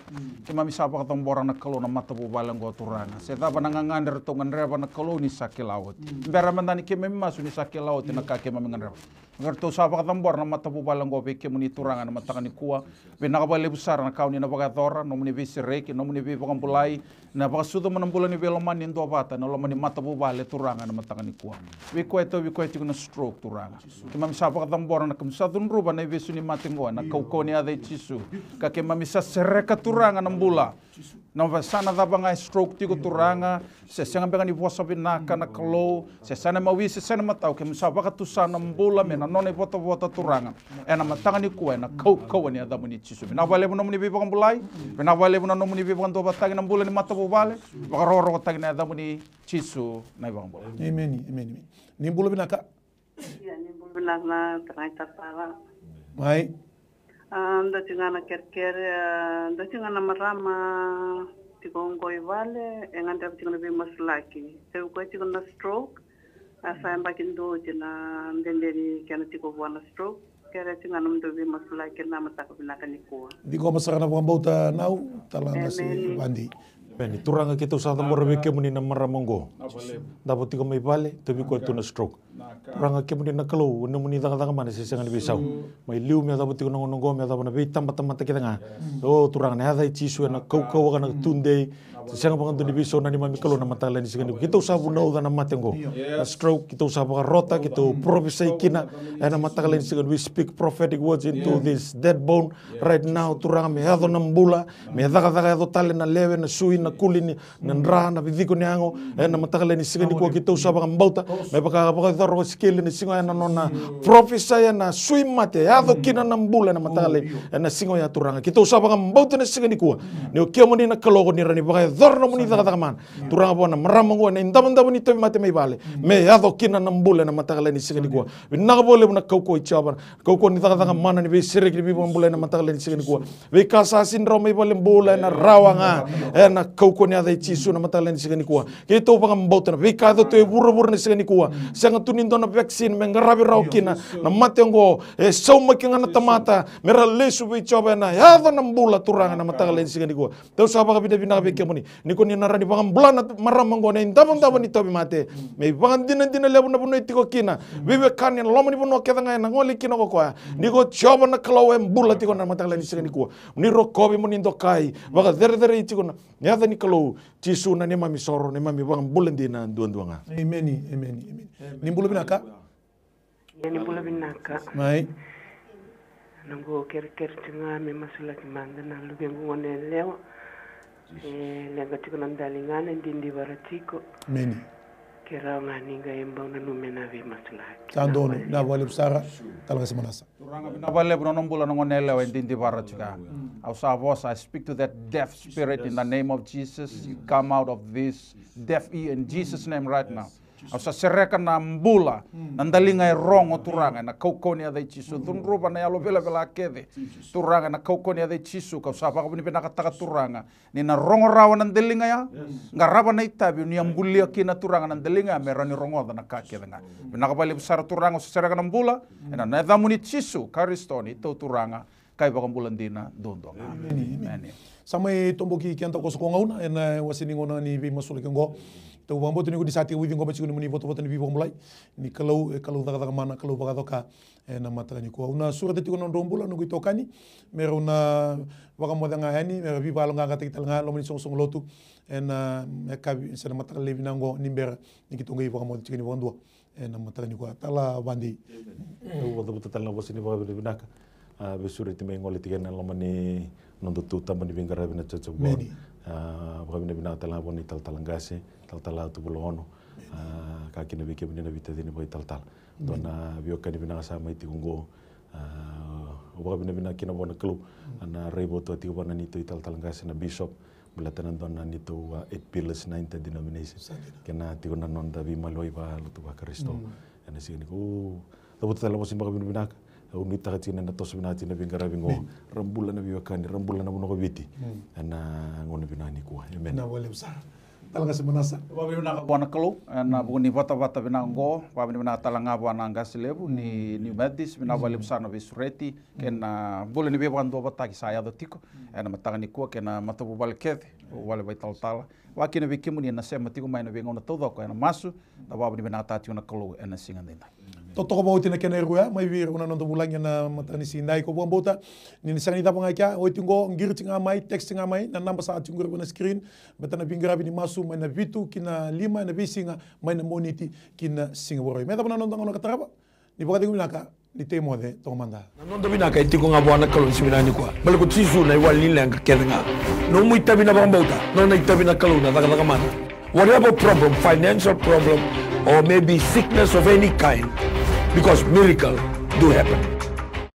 Keimami sa vakacabora na Kalou na matavuvale qo, Turaga. Se cava na gagadre ratou gadreva, na Kalou ni sa kila oti. Bera mada ni keimami masu, ni sa kila oti na ka keimami gadreva. Eratou sa vakacabora na matavuvale qo vei kemuni, Turaga, na mataka nikua. Vinaka vakalevu sara na ka o ni na vakayacora, nomuni veisereki, nomuni veivakabulai, na vakasucuma na bula ni veilomani duavata, na loma ni matavuvale, Turaga, na mataka nikua. Vei koya e tauvi koya tiko na stroke, Turaga. Keimami sa vakacabora na, keimami sa cudruva na ivesu ni mate qo ena kaukauwa ni yaca i Jisu. Ka keimami sa sereka, Turaga, na bula. Na vasana cava ga e stroke tiko, Turaga, se sega beka ni vosa vinaka, na Kalou, se sega na mawi, se sega na matau, keimami sa vakatusa na bula me na nona ivotavota, Turaga. Ena mataka nikua, ena kaukauwa ni yacamuni Jisu. Vinaka vakalevu nomuni veivakabulai, vinaka vakalevu na nomuni veivakaduavatataki na bula ni matavuvale, vakarokorokotaki na yacamuni Jisu na iVakabula. Emeni, emeni, emeni. Ni bula vinaka. Ia, ni bula vinaka na turaga i Tapava. Mai. A, dua tiko ga na kerekere, a, dua tiko ga na marama tiko qo i vale, e gadreva tiko na veimasulaki. Tauvi koya tiko na stroke, a, sa yabaki dua oti na dede ni kena tiko vua na stroke. Kerea tiko ga nomudou veimasulaki ena mataka vinaka nikua. Ciqoma sara na vakabauta, nau, tala ga se vadi. Emeni. Turaga, keitou sa cabora vei kemuni na marama oqo. Davo tiko mai vale, tauvi koya tu na stroke. Turaga, kemuni na Kalou, nomuni cakacaka mana se sega ni veisau. Mai liu me yacova tiko na gauna oqo, me yacova na veitabatamata kece ga. O Turaga, na yaca i Jisu ena kaukauwa ka na tudei. Se sega vakadua ni veisau na neimami Kalou na mataka lailai ni siga nikua. Keitou sa vunauca na mate oqo. Na stroke, keitou sa vakarota, keitou profesai kina. Ena mataka lailai ni siga, we speak prophetic words into this dead bone. Right now, Turaga, me yaco na bula, me cakacaka, yaco tale na lewe, na sui, na kuli ni, na dra, na viciko ni yago. Ena mataka lailai ni siga nikua, keitou sa vakabauta, me vaka, vakayacora ko Isikeli na siga ena nona profesai, ena sui mate, yaco kina na bula ena mataka lailai, ena siga oya, Turaga. Keitou sa vakabauta na siga nikua ni o kemuni na Kalou, ni rawa ni vakayacora nomuni cakacaka mana. Turaga, vua na marama oqo ena idavodavo ni tauvimate mai vale, me yaco kina na bula ena mataka lailai ni siga nikua. Vinaka vakalevu na kaukauwa i Jiova, kaukauwa ni cakacaka mana ni veisereki ni veivakabulai ena mataka lailai ni siga nikua. Veika sa sega ni rawa mai valenibula ena rawa ga ena kaukauwa ni yaca i Jisu na mataka lailai ni siga nikua. Keitou vakabauta na veika e yaco tu e vuravura na siga nikua. Sega tu ni dua na vaccine me qaravi rawa kina na mate oqo. E saumaki ga na tamata me ra lesu vei Jiova, ena yaco na bula, Turaga, na mataka lailai ni siga nikua. Tou sa vakavinavinaka vei kemuni ni ko ni na rawa ni vakabula na marama oqo ena idavodavo ni tauvimate. Me ivakadinadina levu na vanua e tiko kina, veiwekani ena loma ni vanua kece ga ena gole kina ko koya. Ni ko Jiova na Kalou e bula tiko na mataka lailai ni siga nikua. Mo ni rokovi, mo ni dokai, vakacerecerei tiko na yaca ni Kalou. Jisu na neimami isoro, neimami ivakabula dina duadua ga. Emeni, emeni, emeni. Ni bula vinaka. Ia, ni bula vinaka. Mai. Noqu kerekere tiko ga me masulaki mada na luvequ goneyalewa. E leqa tiko na daligana, e didivara tiko. Emeni. Ke rawa ga ni qai bau nanumi na veimasulaki. Sa donu, vinaka vakalevu sara. Tala ga se Manasa. Turaga, vinaka vakalevu na nona bula na goneyalewa e didivara tiko. Au sa vosa, I speak to that deaf spirit in the name of Jesus. You come out of this deaf ear in Jesus' name right now. Au sa sereka na bula, na daliga e rogo, Turaga, ena kaukauwa ni yaca i Jisu. Cudruva na yalo velavela kece, Turaga, ena kaukauwa ni yaca i Jisu. Kau sa vakavinavinakataka, Turaga, ni na rogo rawa na daliga ya. Qarava na itavi ni a bulia kina, Turaga, na daliga ya me rawa ni rogoca na ka kece ga. Vinaka vakalevu sara, Turaga, au sa sereka na bula ena, na yacamuni Jisu Karisito, neitou Turaga ka iVakabula dina duadua ga. Emeni, emeni. Emeni. Sa mai toboki keda koso ko gauna ena wase ni gauna ni veimasulaki oqo. Tou vakabauta ni ko ni sa tekivu ciqoma tiko nomuni votavota ni veivakabulai. Ni Kalou e Kalou cakacaka mana, Kalou vakacoka. Ena mataka nikua au na sureta tiko na nodrau bula noqu itokani, me rau na vakamoce ga yani, me ra veivakayaloqaqataki tale ga e loma ni soqosoqo lotu ena yakavi se na mataka lailai vinaka oqo, ni bera ni keitou qai vakamoce tiko ni vakadua. Ena mataka nikua, tala vadei. Au vakacavuta tale na vosa ni vakavinavinaka, a, veisureti mai gole tiko ena loma ni noda tu taba ni veiqaravi na Church of God. Emeni. A, vakavinavinaka tale ga vua na italatala qase, talatala Tuvulaono. A, ka kina vei kemuni na veitacini vakaitalatala. Dua na veiwekani vinaka sa mai tiko oqo. A, au vakavinavinaka kina vua na Kalou. A, na raivotu a tiko vua na neitou italatala qase na bishop. Baleta na dua na neitou, a, eight pillars na interdenomination. Sa dina. Kei na tiko na noda veimaliwai vakalotu vaKarisito. Ena siga nikua, au cavuta tale na vosa ni vakavinavinaka. Au nuitaka tiko ni na toso vinaka tiko na veiqaravi oqo. Ra bula na veiwekani, ra bula na vanua ko Viti. Ena gauna vinaka nikua. Emeni. Na vakalevu sara. Tala ga se Manasa. Vakavinavinaka vua na Kalou ena vuku ni vatavata vinaka oqo. Vakavinavinaka tale ga vua na qase levu ni New Methodist, vinaka vakalevu sara na veisureti kei na bula ni veivakaduavatataki sa yaco tiko ena mataka nikua kei na matavuvale kece, vuvale vakaitalatala. Vakakina vei kemuni na sema tiko mai ena veigauna taucoko ena masu, da vakavinavinakataka tiko na Kalou ena siga edaidai. Totoka vakaoti na kena irua mai vei ira na noda vulagi ena mataka ni siga edai. Ko vakabauta ni na sega ni cava ga e kea, oti oqo, qiriti ga mai, text ga mai na naba sa tiko qori ena screen. Baleta na veiqaravi ni masu mai na vitu ki na lima ena veisiga, mai na Moniti ki na Siga Vakarauwai. Me yacova na noda gauna ka tarava, ni vakacegu vinaka, ni tei moce toka mada. Na noda vinaka e tiko ga vua na Kalou ni siga vinaka nikua. Baleta ko Jisu na iwali ni leqa kece ga. Nomu itavi na vakabauta, nona itavi na Kalou na cakacaka mana. Whatever problem, financial problem, or maybe sickness of any kind, because miracle do happen.